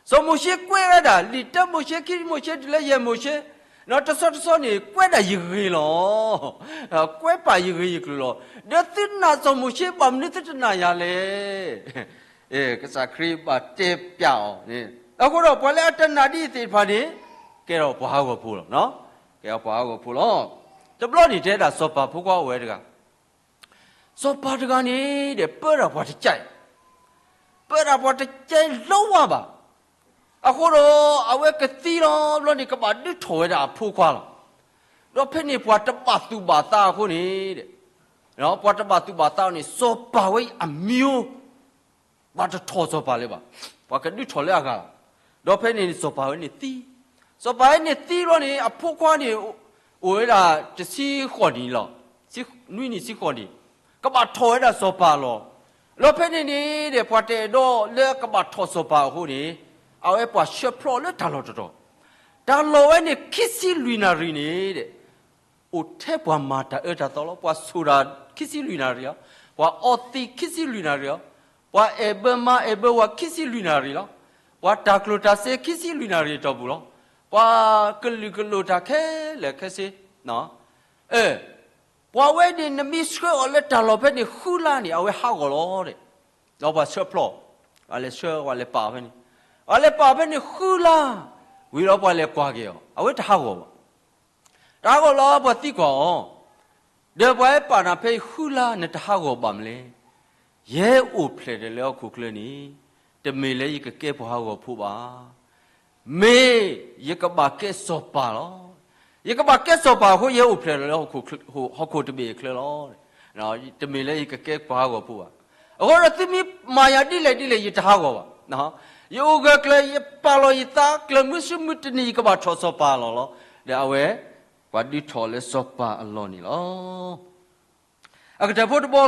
စီၤမိၤၡ့ကွဲးဝဲဒၣ် လံာ်တၢမိၤၡ့ ခံမိၤၡ့ တုၤလၢယဲၢ်မိၤၡ့, ဒီးတဆီတဆီန့ၣ် ကွဲးဒၣ်ယဂ့ၤလီၤ. ကွဲးပာ်ယဂ့ၤယကျိၤလီၤ. ဒီးသုနာ်စီၤမိၤၡ့ ဘၣ်မနုၤသုတနာ်ယၤလဲၣ်. ကစၢ်ခရံာ်ဘၣ်တဲပျးအီၤန့ၣ်, အဃိဒီးပှၤလၢအတနာ်ဒ်အံၤသ့ၣ်တဖၣ်န့ၣ်, ကဲထီၣ်ပှၤဟးဂီၤဖိလီၤ. ကဲထီၣ်ပှၤဟးဂီၤဖိလီၤ. တဘျီန့ၣ်တဲဒၣ်စီၤပၤဖိခွါအိၣ်ဝဲတဂၤ စီၤပၤတဂၤန့ၣ်ဒီး ပၢတၢ်ပှၤတကဲ, ပၢတၢ်ပှၤတကဲလီၤဝါဘၣ်. အဃိဒီး အဝဲကသံလီၤဘျီန့ၣ် ကဘၣ်ဒုးထီၣ်ဝဲဒၣ်အဖိခွါလီၤ. ဒီးဖဲန့ၣ်ပှၤတဘၣ်သူၣ်ဘၣ်သးအဃိန့ၣ်, ပှၤတဘၣ်သူၣ်ဘၣ်သးန့ၣ် စီၤပၤဝဲအမံၤ ဘၣ်တထီၣ်စီၤပၤလၢၤဘၣ်. ပှၤကဒုးထီၣ်လၢအဂၤလီၤ. ဒီးဖဲန့ၣ်န့ၣ် စီၤပၤဝဲန့ၣ်သံ, စီၤပၤဝဲန့ၣ်သံဘျီန့ၣ် အဖိခွါန့ၣ် အိၣ်ဝဲဒၣ်တဆံဃိးနံၣ်လီၤ. နွံနံၣ်ဆံဃိးနံၣ်, ကဘၣ်ထီၣ်ဝဲဒၣ်စီၤပၤလီၤ. ဒီးဖဲန့ၣ်န့ၣ်ဒီး ပှၤတအဲၣ်ဒိးလၢကဘၣ်ထီၣ်စီၤပၤအဃိန့ၣ်, အဝဲပှၤဆှၢဖျိးလၢတၢ်လီၢ်တတီၤ, တၢ်လီၢ်ဝဲန့ၣ် ခံဆံလွံၢ်နၣ်ရံၣ်န့ၣ်ဒီး အိၣ်ထဲပှၤမၤတၢ်အၢတၢ်သီလီၤ. ပှၤဆိၣ်တၢ်ခံဆံလွံၢ်နၣ်ရံၣ်လီၤ. ပှၤအီသံးခံဆံလွံၢ်နၣ်ရံၣ်လီၤ. ပှၤအဲၣ်ဘၢမါအဲၣ်ဘၢဝၤခံဆံလွံၢ်နၣ်ရံၣ်လီၤ. ပှၤတၢ်ကျိၣ်တၢ်စ့ခံဆံလွံၢ်နၣ်ရံၣ်အတီၢ်ပူၤလီၤ. ပှၤကလုာ်ကလိာ်တၢ်ခဲလၢာ်ခဲဆ့, အၢ, ပှၤဝဲန့ၣ် နမ့ၢ်ဆှၢအီၤလၢတၢ်လီၢ်ဖဲန့ၣ်ဃုလါန့ၣ် အဝဲဟးဂီၤလီၤဒီး, ဒီးပှၤဆှၢဖျိး, ပှၤလဲၤဆှၢ ပှၤလဲၤပာ်ဖဲန့ၣ်, ပှၤလဲၤပာ်ဖဲန့ၣ်ဃုလါ, ဝံၤဒီးပှၤလဲၤကွၢ်က့ၤအီၤ, အဝဲတဟးဂီၤဘၣ်. တဟးဂီၤလီၤ ပှၤသံကွၢ်အီၤ, ဒီးပှၤဟဲပာ်နၤဖဲအံၤဃုလါ နတဟးဂီၤဘၣ်မနုၤလဲၣ်. ယဲအိၣ်ဖျဲၣ်ထီၣ်လၢဟီၣ်ခိၣ်ချၢန့ၣ်, တမ့ၢ်လၢယကကဲပှၤဟးဂီၤဖိဘၣ်. မ့ၢ်ယကဘၣ်ကဲစီၤပၤလီၤ. ယကဘၣ်ကဲစီၤပၤအဃိ ယဲအိၣ်ဖျဲၣ်ထီၣ်လၢဟီၣ်ခိၣ်တဘ့ၣ်အချၢလီၤ. တမ့ၢ်လၢယကကဲပှၤဟးဂီၤဖိဘၣ်. အဃိဒီးသုမ့ၢ်မၤယၤဒ်လဲၣ်ဒ်လဲၣ် ယတဟးဂီၤဘၣ်. ယအိၣ်ဂၢၢ်ကျၢၤ ယပာ်လီၤယသးကျၢၤ မုၢ်ဆူၣ်မုၢ်တနံၤ ယကဘၣ်ထီၣ်စီၤပၤလီၤလီၤ. ဒီးအဝဲ ပှၤဒုးထီၣ်လၢစီၤပၤအလီၢ်န့ၣ်လီၤ. အကတၢၢ်ဖိတဘီ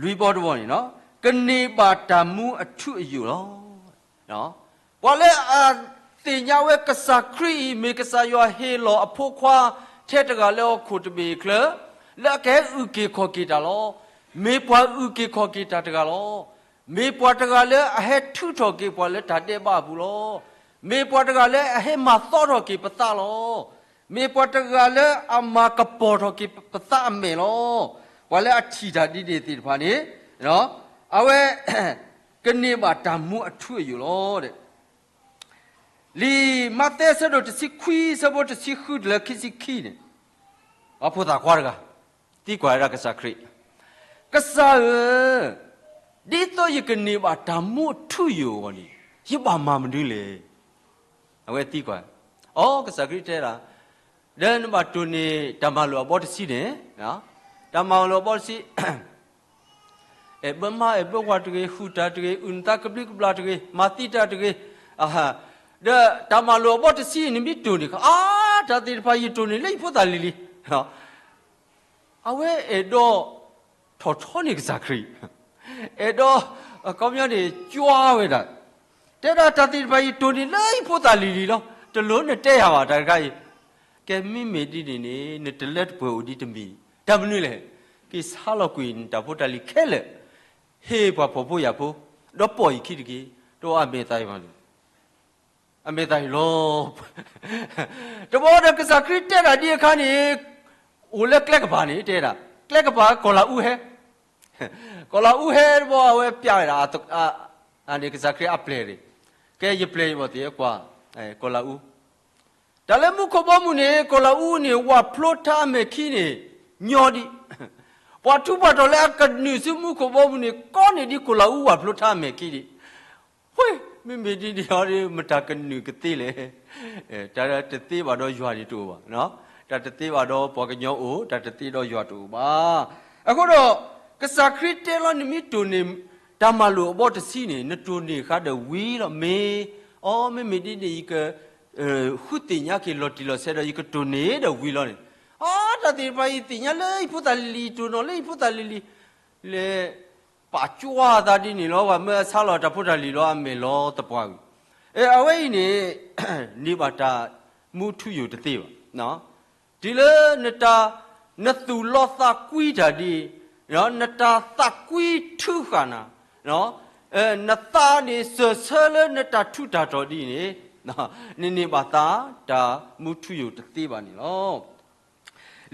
လီၤ. လွံၢ်ဘီတဘီန့ၣ်, ကန့ၢ်ဘၣ်တၢ်မူအထူအယိာ်လီၤ. ပှၤလၢအသ့ၣ်ညါဝဲကစၢ်ခရံာ်အံၤ မ့ၢ်ကစၢ်ယွၤဟ့ၣ်လီၤအဖိခွါထဲတဂၤလၢဟီၣ်ခိၣ်တဘ့ၣ်အချၢ, လၢအကဟဲအုၣ်က့ၤခီၣ်က့ၤတၢ်လီၤ. မ့ၢ်ပှၤအုၣ်က့ၤခီၣ်က့ၤတၢ်တဂၤလီၤ. မ့ၢ်ပှၤတဂၤလၢအဟဲထုးထီၣ်က့ၤပှၤလၢတၢ်ဒဲးဘးအပူၤလီၤ. မ့ၢ်ပှၤတဂၤလၢအဟဲမၤသီထီၣ်က့ၤပသးလီၤ. မ့ၢ်ပှၤတဂၤလၢအမၤကပီၤထီၣ်က့ၤပသးအမဲာ်လီၤ. ပှၤလၢအထံၣ်တၢ်ဒ်န့ၣ်သ့ၣ်တဖၣ်န့ၣ်, အဝဲ ကန့ၢ်ဘၣ်တၢ်မူအထူအယိာ်လီၤ. လံာ်မးသဲအဆၢဒိၣ်တဆံခွံ အဆၢဖိတဆံဃုတုၤလၢခံဆံခံန့ၣ်, ပှၤဖိသၣ်ခွါတဂၤ သံကွၢ်ဝဲဒၣ်ကစၢ်ခရံာ်, ကစၢ်ဧၢ, ဒ်သိးယကန့ၢ်ဘၣ်တၢ်မူအထူအယိာ်အဂီၢ်န့ၣ်, ယဘၣ်မၤမနုၤလဲၣ်. အဝဲသံကွၢ်, အိ ကစၢ်ခရံာ်တဲဒၣ်, ဒီးနဘၣ်တိၢ်န့ၢ်တၢ်မၤလိာ်အဘီတဆံန့ၣ်, တၢ်မၤလိာ်အဘီတဆံ အဲၣ်ဘၢမါအဲၣ်ဘၢဝၤတဂ့ၤ, ဟုၣ်တၢ်တဂ့ၤ, အုၣ်နသးကဘျံးကဘျၣ်တဂ့ၤ, မၤသံတၢ်တဂ့ၤ, ဒီးတၢ်မၤလိာ်အဘီတဆံ နမ့ၢ်တိၢ်န့ၢ်ခါ, အါ, တၢ်သ့ၣ်တဖၣ်ယတိၢ်န့ၢ်လၢယဖိသၣ်လံၤလံၤ. အဝဲအဲၣ်ဒိးထီၣ်ထီန့ၢ်ကစၢ်ခရံာ်, အဲၣ်ဒိး, အခီပညီန့ၣ် ကွၢ်ဝဲဒၣ်, တဲဒၣ်တၢ်သ့ၣ်တဖၣ်ယတိၢ်န့ၢ်လၢယဖိသၣ်လံၤလံၤလီၤ. တလိၣ်နတဲယၤဘၣ်တၢ်တခါအံၤ. ကဲမ့မ့ၢ်ဒ်န့ၣ်န့ၣ် နတလၢတပှဲၤအိၣ်ဒံးတမံၤ, တၢ်မနုၤလဲၣ်. က့ၤဆါလီၤကွံာ်နတၢ်ဖိတၢ်လံၤခဲလၢာ်, ဟ့ၣ်ပှၤဖှီၣ်ဖိယာ်ဖိ, ဒီးပိာ်ယခံတက့ၢ်. တအီၣ်အမဲာ်သးယမၤလိာ် အမဲာ်သးယလီၤ. တဘျီဒီးကစၢ်ခရံာ်တဲဒၣ်ဒ်အခါန့ၣ်, အိၣ်လၢကျဲကပၤန့ၣ် တဲဒၣ်, ကျဲကပၤကီၤလၤအူဟဲ, ကီၤလၤအူဟဲတဘျီ အဝဲပျးဝဲဒၣ်, န့ၣ်ကစၢ်ခရံာ်အပျဲၢ်န့ၣ်, ကဲယပျဲၢ်ယဘီၣ်သ့ၣ်ကွၢ်, ကီၤလၤအူ တၢ်လၢမူခိၣ်ဘီမုၢ်န့ၣ် ကီၤလၤအူန့ၣ် ဝၣ်ဖျိထါအမဲာ်ခံန့ၣ် ညီဒံး, ပှၤထူးပှၤတီၤလၢအကနုာ်ဆူမူခိၣ်ဘီမုၢ်န့ၣ် ကိးန့ၢ်ဒံးကီၤလၤအူဝၣ်ဖျိထါအမဲာ်ခံဒံး. မ့မ့ၢ်ဒ်န့ၣ်ဒီး မတၤကနုာ်ကသ့လဲၣ်. တၢ်တသ့ဘၣ်ဒီးယွၤန့ၣ်တအိၣ်ဘၣ်, တၢ်တသ့ဘၣ်ဒီးပှၤကညီအိၣ်, တၢ်တသ့ဒီးယွၤတအိၣ်ဘၣ်. အဃိဒီး ကစၢ်ခရံာ်တဲလီၤ နမ့ၢ်တိၢ်န့ၢ် တၢ်မၤလိာ်အဘီတဆံန့ၣ် နတိၢ်န့ၢ်ဃာ်ဒီးဝံၤလီၤ. မ့ၢ်, အီ မ့မ့ၢ်ဒ်န့ၣ် ယက ဃုသ့ၣ်ညါက့ၤလီၤတံၢ်လီၤဆဲးဒီး ယကတိၢ်န့ၢ်ဒီးဝံၤလီၤန့ၣ်, အီ တၢ်သ့ၣ်တဖၣ်အံၤသ့ၣ်ညါလၢယဖိသၣ်လံၤလံၤ, တိၢ်နီၣ်လၢယဖိသၣ်လံၤလံၤ, လဲၤ ပာ်ကွၢ်သးဒ်န့ၣ်လီၤ. ပှၤမၢအဆါလီၤတၢ်ဖိတၢ်လံၤလီၤ အမဲာ်လီၤသပှၢ်ဝံၤ, အဝဲအံၤန့ၣ် န့ၢ်ဘၣ်တၢ်မူထူယိာ်တသ့ဘၣ်. တုၤလၢနတၢ်, နသူၣ်လီသးကွံတၢ်ဒ်အံၤ, နတၢ်သးကွံထုဃာ်နၤ, နသးန့ၣ်စၢၢ်ဆၢလၢနတၢ်ထူးတၢ်တီၤဒ်အံၤန့ၣ်, နန့ၢ်ဘၣ်သးတၢ်မူထူယိာ်တသ့ဘၣ်န့ၣ်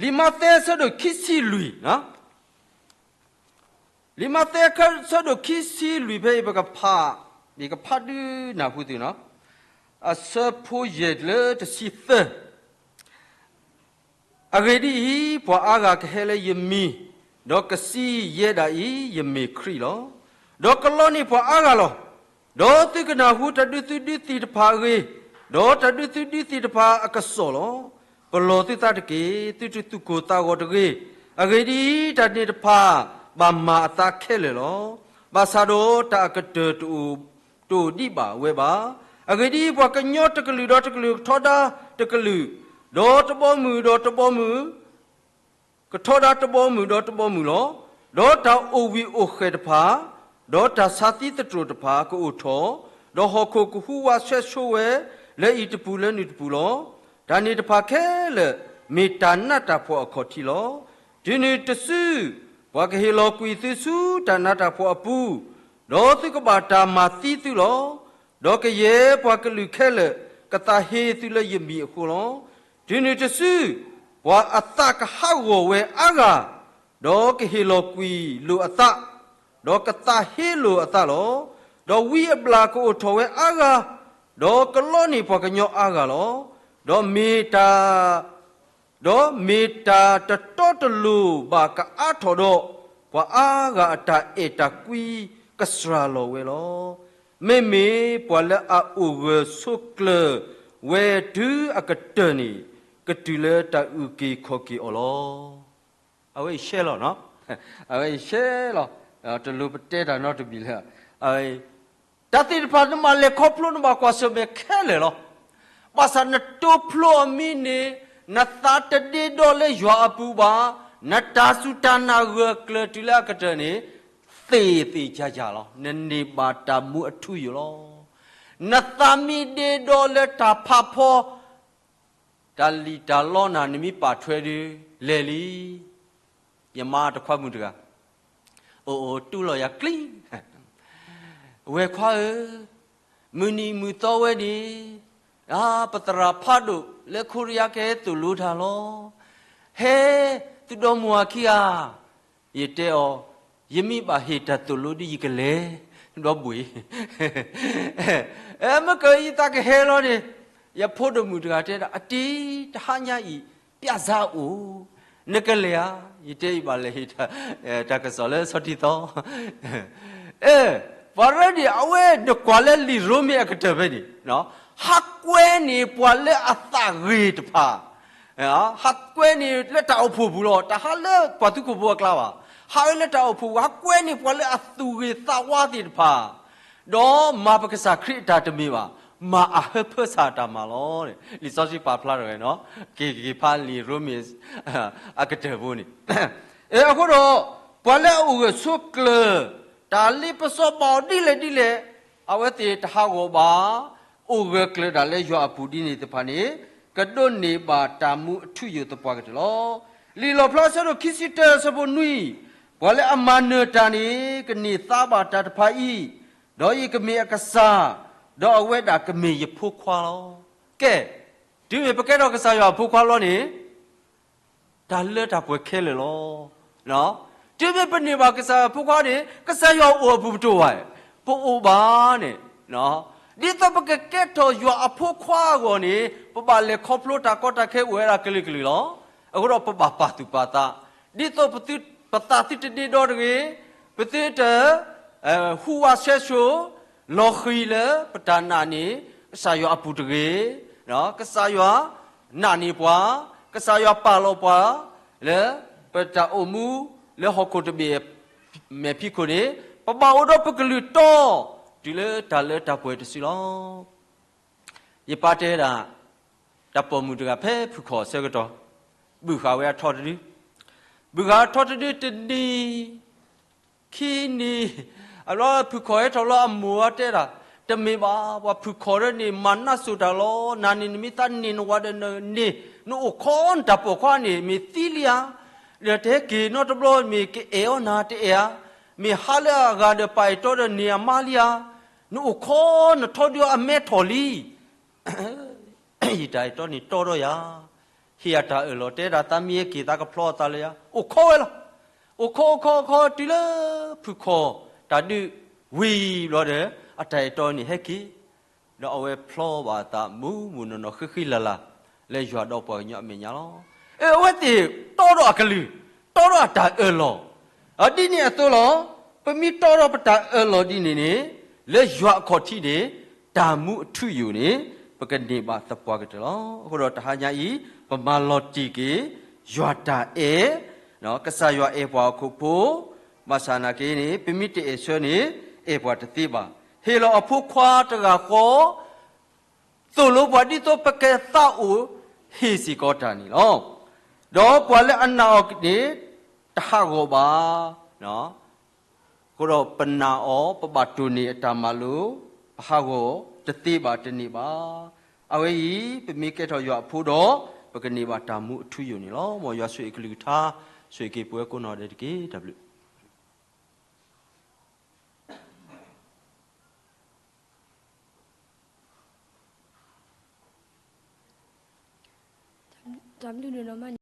လီၤ. လံာ်မးသဲအဆၢဒိၣ်ခံဆံလွံၢ်, လံာ်မးသဲအဆၢဒိၣ်ခံဆံလွံၢ်ဖဲအံၤ ပကဖး, ယကဖးဒုးနၢ်ဟူသုနီၤ, အဆၢဖိယဲၢ်လၢတဆံသၢ အဂ့ၢ်ဒ်အံၤ, ပှၤအါဂၤကဟဲလၢယမံၤ, ဒီးကစံးယဲဒၣ်အံၤ, ယမ့ၢ်ခရံာ်လီၤ. ဒီးကလီန့ၢ်ပှၤအါဂၤလီၤ. ဒီးသုကနၢ်ဟူတၢ်ဒုးသုးဒုးသံၣ်တဖၣ်အဂ့ၢ်, ဒီးတၢ်ဒုးသုးဒုးသံၣ်တဖၣ်အကစီၣ်လီၤ. ပလီၢ်သုသးတက့ၢ်. သုတသူၣ်ကိၢ်သးဂီၤတဂ့ၤ. အဂ့ၢ်ဒ်အံၤ, တၢ်န့ၣ်တဖၣ်ဘၣ်မၤအသးခဲလၢာ်လီၤ. ဘၣ်ဆၣ်ဒီးတၢ်အကတၢၢ်တအိၣ်, တအိၣ်ဒံးဘၣ်ဝဲဘၣ်. အဂ့ၢ်ဒ်အံၤ, ပှၤကညီတကလုာ်ဒီးတကလုာ်ကထီဒါတကလုာ်, ဒီးတဘီမုၢ်ဒီးတဘီမုၢ်, ကထီဒါတဘီမုၢ်ဒီးတဘီမုၢ်လီၤ. ဒီးတၢ်အိၣ်ဝံၤအိၣ်ဃဲၤတဖၣ်, ဒီးတၢ်ဆါသံသတြိာ်တဖၣ်ကအိၣ်ထီၣ်, ဒီးဟီၣ်ခိၣ်ကဟူးဝးဆှဲးဆှိးဝဲ လၢအံၤတပူၤလၢနုၢ်တပူၤလီၤ. တၢ်န့ၣ်တဖၣ်ခဲလၢာ် မ့ၢ်တၢ်နးတၢ်ဖှီၣ်အခီၣ်ထံးလီၤ. တုၤနုၤတစု ပှၤကဟ့ၣ်လီၤကွံာ်သုဆူတၢ်နးတၢ်ဖှီၣ်အပူၤ, ဒီးသုကဘၣ်တၢ်မၤသံသုလီၤ. ဒီးကယဲၢ်ပှၤကလုာ်ခဲလၢာ် ကသးဟ့သုလၢယမံၤအဃိလီၤ. တုၤနုၤတစု ပှၤအသးကဟးဂီၤဝဲအါဂၤ, ဒီးကဟ့ၣ်လီၤကွံာ်လိာ်အသး, ဒီးကသးဟ့လိာ်အသးလီၤ. ဒီးဝံအဘျၣ်ကအိၣ်ထီၣ်ဝဲအါဂၤ, ဒီးကလီန့ၢ်ပှၤကညီအါဂၤလီၤ. ဒီးမ့ၢ်တၢ် ဒီးမ့ၢ်တၢ်တတီတလိၤဘၣ်ကအါထီၣ်ဒီး, ပှၤအါဂၤအတၢ်အဲၣ်တၢ်ကွံကစှၤလီၤဝဲလီၤ. မ့မ့ၢ်ပှၤလၢအအိၣ်ဂၢၢ်ဆိးကျၢၤဝဲတုၤအကတၢၢ်န့ၣ်, ကတုၤလၢတၢ်အုၣ်က့ၤခီၣ်က့ၤအီၤလီၤ. အဝဲအံၤရှဲလီၤ, အဝဲအံၤရှဲလီၤ, တလိၣ်ပတဲတၢ်နီတမံၤလၢၤ, အဝဲ တၢ်သ့ၣ်တဖၣ်နဘၣ်လဲၤခီဖျိနဘၣ်ကွၢ်ဆၢၣ်မဲာ်ခဲလၢာ်လီၤ. ဘၣ်ဆၣ်နတိဖျိအီၤမ့ၢ်န့ၣ်, နသးတဒ့ဒီလၢယွၤအပူၤဘၣ်, နတၢ်စူၢ်တၢ်နာ်ဂၢၢ်ကျၢၤတုၤလၢအကတၢၢ်န့ၣ်, သ့ၣ်သ့ၣ်ယၤယၤလီၤ. နန့ၢ်ဘၣ်တၢ်မူအထူအယိာ်လီၤ. နသးမ့ၢ်ဒ့ဒီလၢတၢ်ဖးဖီ တၢ်လံၣ်တၢ်လီနၤ နမ့ၢ်ပာ်ထွဲဒီး လဲၤလံ. ယမါတခွါမုၣ်တဂၤ, အိၣ်အိၣ်တူၢ်လီၤယၤကျံ, ဝဲၢ်ခွါဧၢ, မုၢ်နံၤမုၢ်သီဝဲန့ၣ်, ပသရၣ်ဖးဒိၣ်လၢခိရံယါကဟဲသိၣ်လိတၢ်လီၤ. ဟဲ, သုဒီမါဝၤခံဂၤ, ယတဲအီၤ, ယမ့ၢ်ဘၣ်ဟ့ၣ်တၢ်သိၣ်လိဒီးယကလဲၤ, ဒီဘှံး မ့ၢ်ကယသးကဟဲလီၤန့ၣ်, ယဖိဒိၣ်မုၣ်တဂၤတဲဒၣ် အတံၤ, တဟါညါအံၤ ပျၢ်စၢ်အိၣ်, နကလဲၤဧါ. ယတဲယဘၣ်လဲၤဟ့ၣ် တၢ်ကစီၣ်လၢစီၤထံသီ, ပှၤရဲဒံးအဝဲဒၣ်ကွၢ်လၢလံာ်ရိမ့ၤအကတၢၢ်ဖဲန့ၣ်, ဟးကွဲန့ၢ်ပှၤလၢအသးဂ့ၤတဖၣ်, ဟးကွဲန့ၢ်လၢတၢ်အိၣ်ဖှိၣ်ပူၤလီၤ. တဟးလၢပှၤသူခိၣ်ဖိအကျါဘၣ်. ဟးဝဲလၢတၢ်အိၣ်ဖှိၣ်ပူၤ, ဟးကွဲန့ၢ်ပှၤလၢအသူၣ်ဂ့ၤသးဝါသ့ၣ်တဖၣ်, ဒီးမၤပကစၢ်ခရံာ်အတၢ်တမ့ၢ်ဘၣ်, မၤအဟၢဖၢဆၢတၢ်မၤလီၤ. လံာ်စီဆှံပာ်ဖျါထီၣ်ဝဲ, က့ၤက့ၤဖးလံာ်ရိမ့ၤအကတၢၢ်ဖိန့ၣ်, အဃိဒီး, ပှၤလၢအအိၣ်ဂၢၢ်ဆိးကျၢၤ, တၢ်လ့ပစီဘၣ်အီၤဒ်လဲၣ်ဒ်လဲၣ်, အဝဲသ့ၣ်တဟးဂီၤဘၣ်, အိၣ်ဂၢၢ်ကျၢၤဒၣ်လၢယွၤအပူၤဒ်န့ၣ်သ့ၣ်တဖၣ်န့ၣ်, ကဒိးန့ၢ်ဘၣ်တၢ်မူအထူအယိာ်သပှၢ်ကတၢၢ်လီၤ. လံာ်လီၣ်ဖျါအဆၢဒိၣ်ခံဆံတၢအဆၢဖိနွံ, ပှၤလၢအမၤနၢၤတၢ်န့ၣ် ကန့ၢ်သါဘၣ်တၢ်တဖၣ်အံၤ, ဒီးယကမ့ၢ်အကစၢ်, ဒီးအဝဲဒၣ်ကမ့ၢ်ယဖိခွါလီၤ. ကဲ, တုၤမ့ၢ်ပကဲထီၣ်ကစၢ်ယွၤအဖိခွါလီၤန့ၣ် တၢ်လၢတၢ်ပှဲၤခဲလၢာ်လီၤ. တုၤမ့ၢ်ပန့ၢ်ဘၣ်ကစၢ်ယွၤအဖိခွါန့ၣ် ကစၢ်ယွၤအိၣ်အပူၤပတအိၣ်ဘၣ်, ပအိၣ်ဘၣ်န့ၣ်, ဒ်သိးပကကဲထီၣ်ယွၤအဖိခွါအဂီၢ်န့ၣ် ပဘၣ်လဲၤခီဖျိတၢ်ကီတၢ်ခဲအိၣ်ဝဲဒၣ်ကလုာ်ကလုာ်လီၤ. အဃိဒီးပဘၣ်ပာ်သူၣ်ပာ်သး, ဒ်သိးပသးသုတဒ့ဒီတဂ့ၤ, ပသုတ ဟူးဝးဆှဲးဆှိး, လီၤဃံၤလၢပတၢ်နာ်န့ၣ် ကစၢ်ယွၤအပူၤတဂ့ၤ, ကစၢ်ယွၤနာ်န့ၢ်ပှၤ, ကစၢ်ယွၤပာ်လီၤပှၤ လၢပတၢ်အိၣ်မူ လၢဟီၣ်ခိၣ်တဘ့ၣ်မဲာ်ဖံးခိၣ်န့ၣ် ပဘၣ်အိၣ်ဒီးပကလုၢ်တီ တုၤလၢတၢ်လၢတၢ်ပှဲၤတစုလီၤ. ယပၢ်တဲဒၣ် တၢ်ပိာ်မုၣ်တဂၤဖဲဖုၣ်ခီၣ်အဆၢကတီၢ်, ဘုၣ်ဃာ်ဝဲအထီတဒု, ဘုၣ်ဃာ်အထီတဒုတနံၤ, ခံနံၤ, အဘျီဖုၣ်ခီၣ်ဟဲထီၣ်လီၤအမိၢ်အတဲဒၣ်, တမ့ၢ်ဘၣ်, ပှၤဖုၣ်ခီၣ်ဒီးန့ၣ် မၤနၢ်စိၤတၢ်လီၤ. နၤန့ၣ် နမ့ၢ်သးန့ၢ်နဝၤဒီးနန့ၢ်, နအိၣ်ခိးနတၢ်ပိာ်ခွါန့ၣ် မ့ၢ်သံလံဧါ, ဒီးတဟဲက့ၤနီတဘျီမ့ၢ်ကအဲၣ်အီၤနၤတအဲၣ်ဧါ, မ့ၢ်ဟးလၢအဂၤဒီးပာ်အဲၣ်တီဒီးန့ၢ်အမါလံဧါ, နအိၣ်ခိးနထီဒုအီၤအမဲထီၣ်လံ. ယတၢ်အဲၣ်တီန့ၣ်တီဒီးယၤ, ဟ့ၣ်အတၢ်အၢၣ်လီၤ တဲဒၣ်သးမ့ၢ်ဟဲက့ၤသးကဖျီအသးလၢယၤ, အိၣ်ခိးဝဲလီၤ. အိၣ်ခိးအိၣ်ခိးအိၣ်ခိးတုၤလၢ ဖုၣ်ခီၣ်တၢ်ဒုးဝံၤဘျီဒီး အတၢ်အဲၣ်တီန့ၣ်ဟဲက့ၤ, ဒီးအဝဲဖျီဘၣ်အသးမုာ်မုာ်နီၢ်နီၢ်ဃံဃံလၤလၤ လၢယွၤဒီးပှၤကညီအမဲာ်ညါလီၤ. အဝဲသ့ၣ်တီဒီးအကလုၢ်, တီဒီးအတၢ်အၢၣ်လီၤ, အဒ်န့ၣ်အသိးလီၤ. ပမ့ၢ်တီဒီးပတၢ်အၢၣ်လီၤဒ်န့ၣ်န့ၣ်, လၢယွၤအခီၣ်ထံးန့ၣ် တၢ်မူအထူအယိာ်န့ၣ် ပကန့ၢ်ဘၣ်သပှၢ်ကတၢၢ်လီၤ. အဃိဒီးတဟါညါအံၤ ပမၤလီၤတံၢ်က့ၤ ယွၤတၢ်အဲၣ်, ကစၢ်ယွၤအဲၣ်ပှၤဟီၣ်ခိၣ်ဖိ, ဘၣ်ဆၣ်နာ်က့န့ၣ် ပမ့ၢ်တအဲၣ်ဆၢန့ၣ် အဲၣ်ပှၤတသ့ဘၣ်. ဟ့ၣ်လီၤအဖိခွါတဂၤဃီ သိၣ်လိပှၤဒ်သိးပကသးအိၣ်ဟ့ၣ်စ့ၢ်ကီးတၢ်န့ၣ်လီၤ. ဒီးပှၤလၢအနာ်အီၤန့ၣ် တဟးဂီၤဘၣ်. အဃိဒီးပနာ်အီၤ ပဘၣ်တိၢ်န့ၢ်အတၢ်မၤလိာ်, ပဟးဂီၤတသ့ဘၣ်တန့ၢ်ဘၣ်. အဝဲအံၤ ပမ့ၢ်ကဲထီၣ်ယွၤအဖိဒီး ပကန့ၢ်ဘၣ်တၢ်မူအထူအယိာ်န့ၣ်လီၤ. မ်ယွၤဆိၣ်ဂ့ၤကလုၢ်ကထါ, ဆိၣ်ဂ့ၤက့ၤပဝဲကိးနီၢ်ဒဲးတက့ၢ်. တၢ်ဘျုး